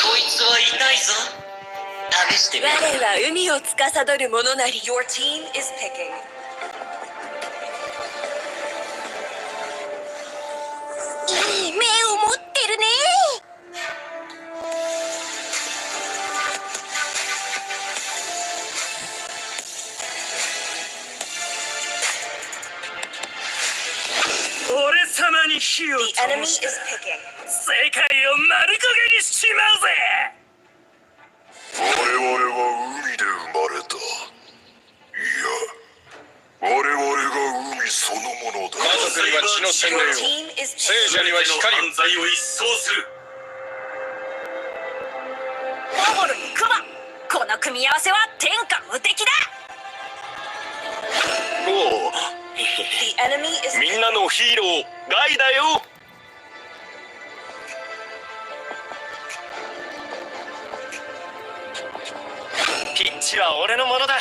こいつは痛いぞ。試してみる。我は海を司る者なり。 Your team is picking. いい目を持ってるね。俺様に火を The enemy 灯した。 is picking. 世界を丸焦げにしちまうぜ。我々は海で生まれた。いや、我々が海そのものだ。魔族には血の洗 Your 礼を、 team is 聖 picking. 者には光を。犯罪を一掃する。ボボルにクマ、この組み合わせは天下無敵だ。おお、 The enemy is みんなのヒーローガイだよ。ピッチは俺のものだ。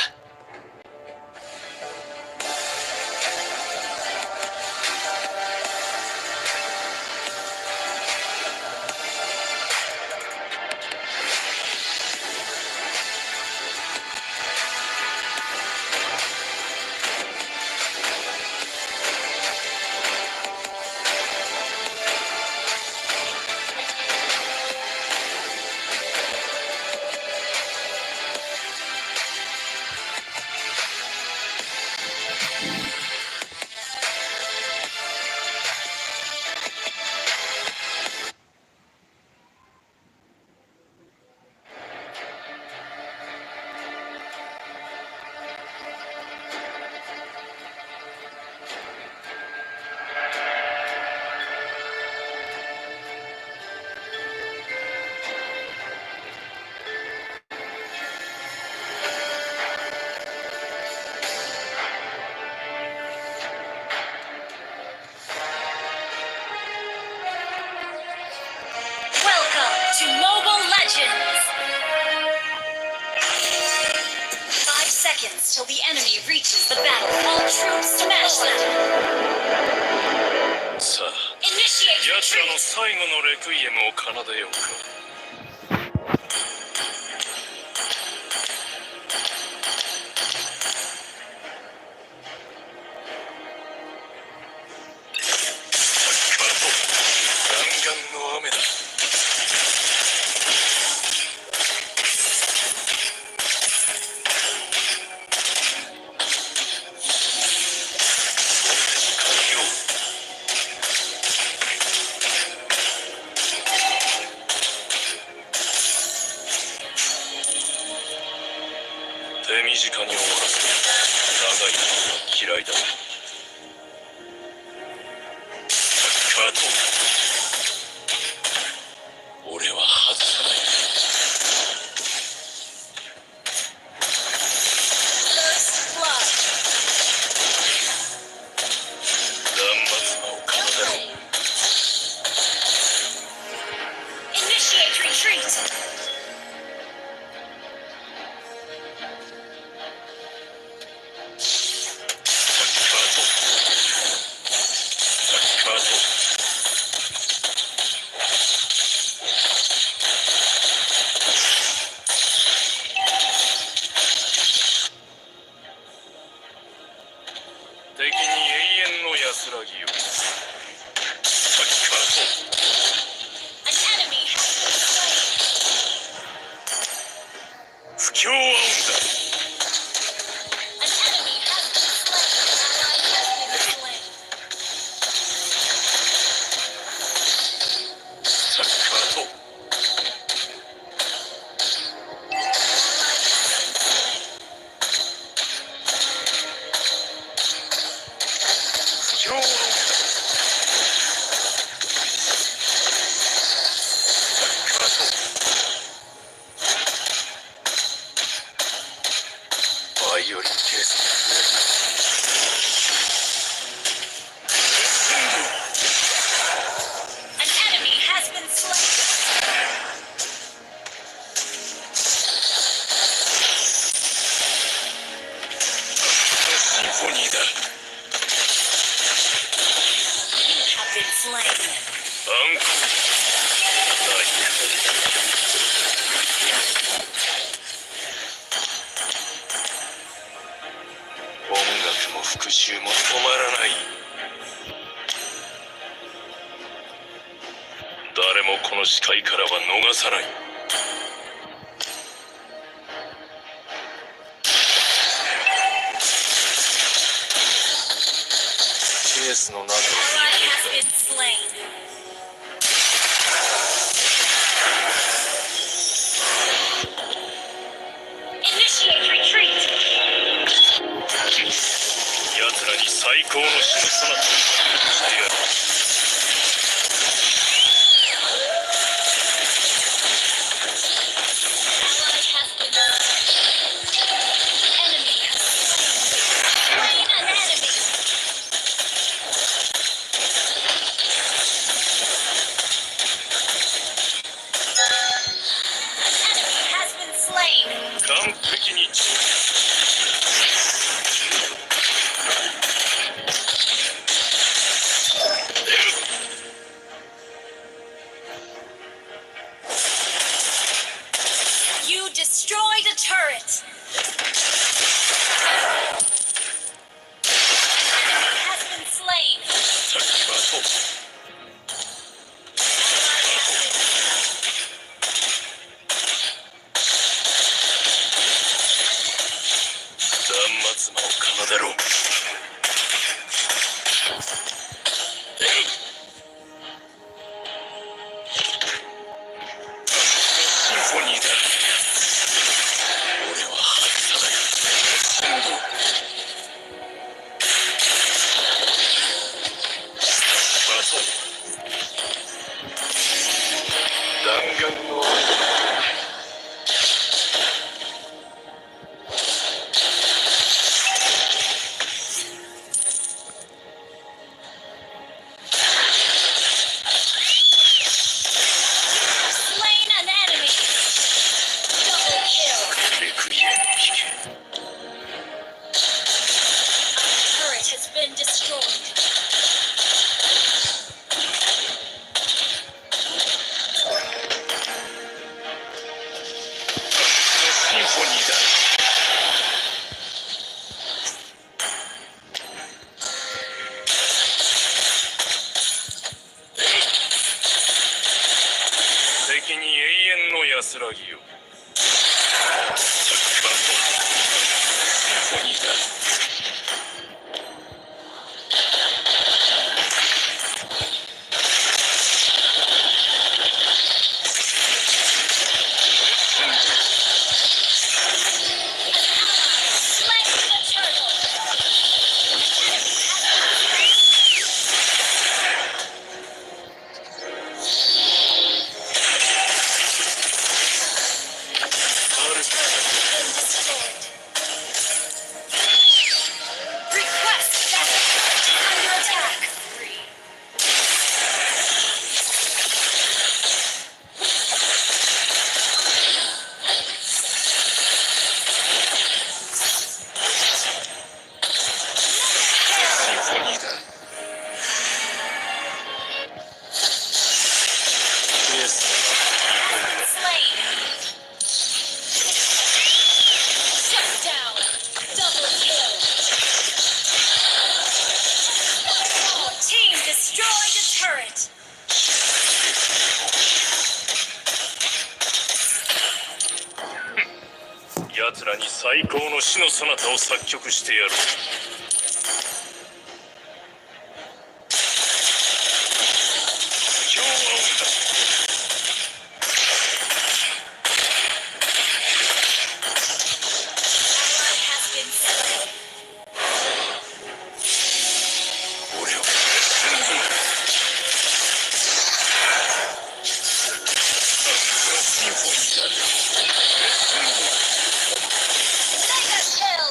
Welcome to Mobile Legends! 5 seconds till the enemy reaches the battle. All troops smash them! さあ、 Initiate 奴ら retreat! の最後のレクイエムを奏でようか。サッカーと弾丸の雨だ。完了。手短に終わらせる。長いのは嫌いだ。サッカーと俺は外さない。 First blood! 断末魔を奏でろ。 Initiate retreat! サッカーとサッカーと敵に永遠の安らぎを。サッカーと An enemy has been slain! 不協和音だ。 An enemy has been slain! An ally has been slain! サッカーと An ally has been slain! 不協和音だ。slain. 暗黒ない。音楽も復讐も止まらない。誰もこの視界からは逃さない。ケースの中を Ally has been slain. Initiate retreat. 奴らに最高の死のそなたをしてやる。 Ally has been slain. Enemy has slain an enemy. An enemy has been slain. 完璧に調 You destroyed a turret. An enemy has been slain. サッカーと Ally has been slain. 断末魔を奏でろ。シンフォニーだ。俺は外さない。バト弾丸の Slain an enemy. Double kill. レクイエム聞け。 Our turret has been destroyed. シンフォニーだ。敵に永遠の安らぎを。サッカーとシンフォニーだ。 Slain the turtle. Enemy has been slain. ある Turret has been destroyed. Request that turret is under attack. Three. シンフォニーだ。イエス。 Slain. Shut down. Double kill. Your team destroyed a turret. 奴らに最高の死のそなたを作曲してやる。今日は運だ。 Ally has been slain. 俺をシンフォニーだ。 Mega kill.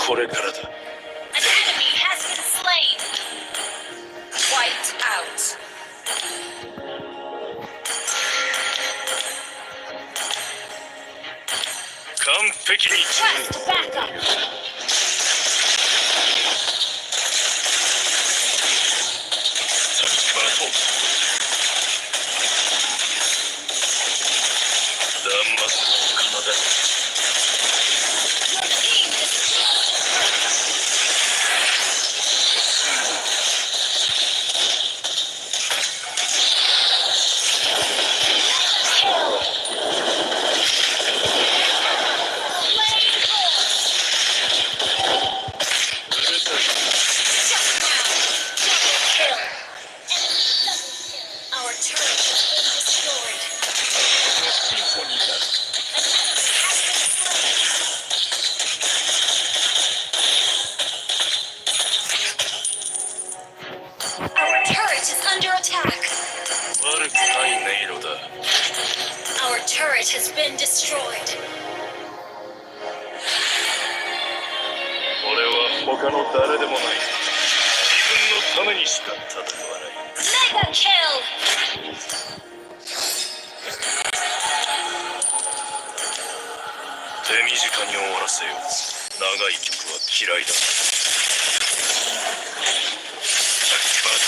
これからだ。 An enemy has been slain. Wiped out. 完璧に調 Request backup. サッカーと断末魔を奏でろ。 Your team destroyed a turret. Kill. Slain Lord. うるさい。 Shut down. Double kill. Enemy double kill. Our turret has been destroyed. シンフォニーだ。 An enemy has been slain. Our turret is under attack. 悪くない音色だ。 Our turret has been destroyed. 俺は他の誰でもない。自分のためにしか戦わない。 Mega kill. 手短に終わらせよう。長い曲は嫌いだ。サッカーと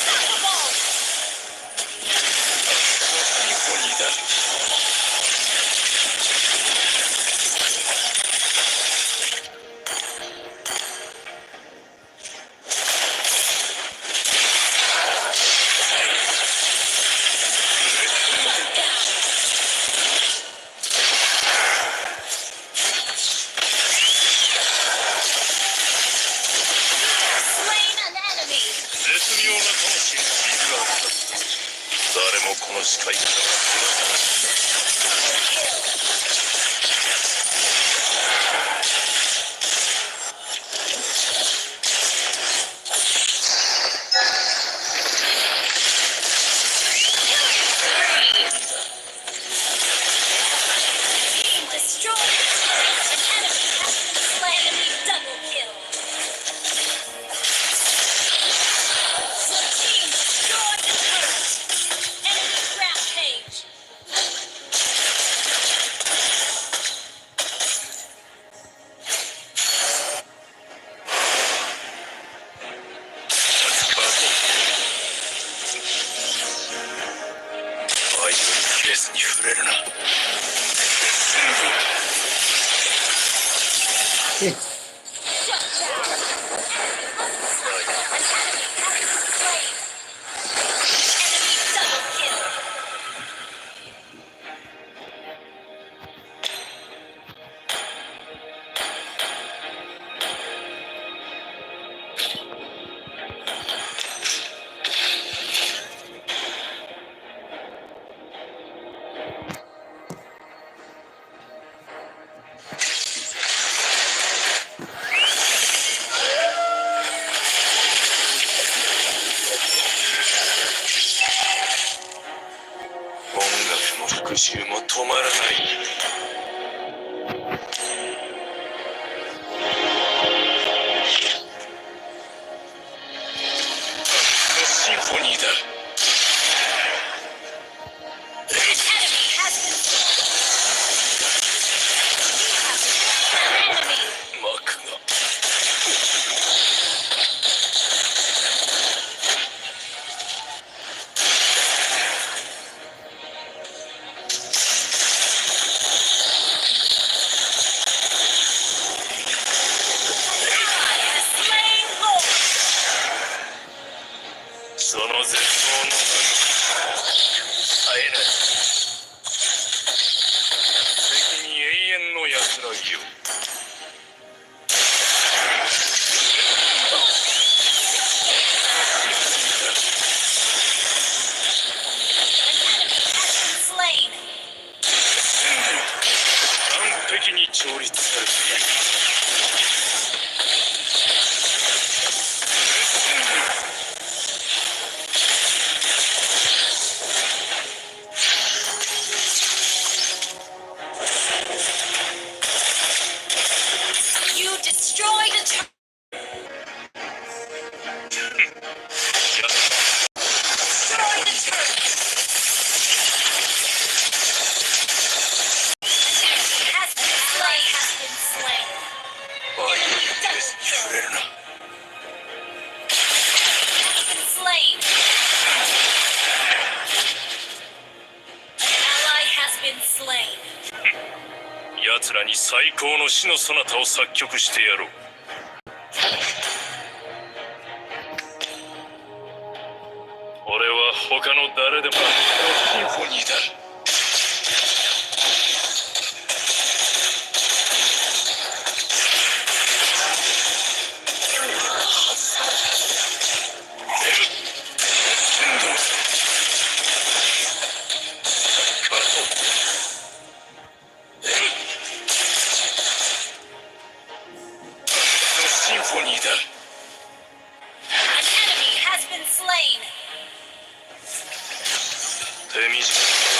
Unstoppable. シンフォニーだ。 Slain an enemy. 絶妙な魂のビブラートだ。誰もこの視界からは手が離せない。 Double kill. Killing spree. Team destroyed a turret. An enemy has been slain. Enemy double kill. Your team destroyed a turret. Enemy rampage. サッカーとアイドルケースに触れるな。 Eh, Shut down. Unstoppable. An enemy has been slain. Enemy double kill. 音楽も復讐も止まらない。シンフォニーだ。 An enemy has been slain. You have slain an enemy. 幕が。 Ally has slain Lord. その絶望の冴えない。敵に永遠の安らぎを。 An enemy has been slain. 完璧に調律されている。slain. An ally has been slain. 奴らに最高の死のそなたを作曲してやろう。俺は他の誰でもシンフォニーだ。シンフォニーだ。 An enemy has been slain. 手短。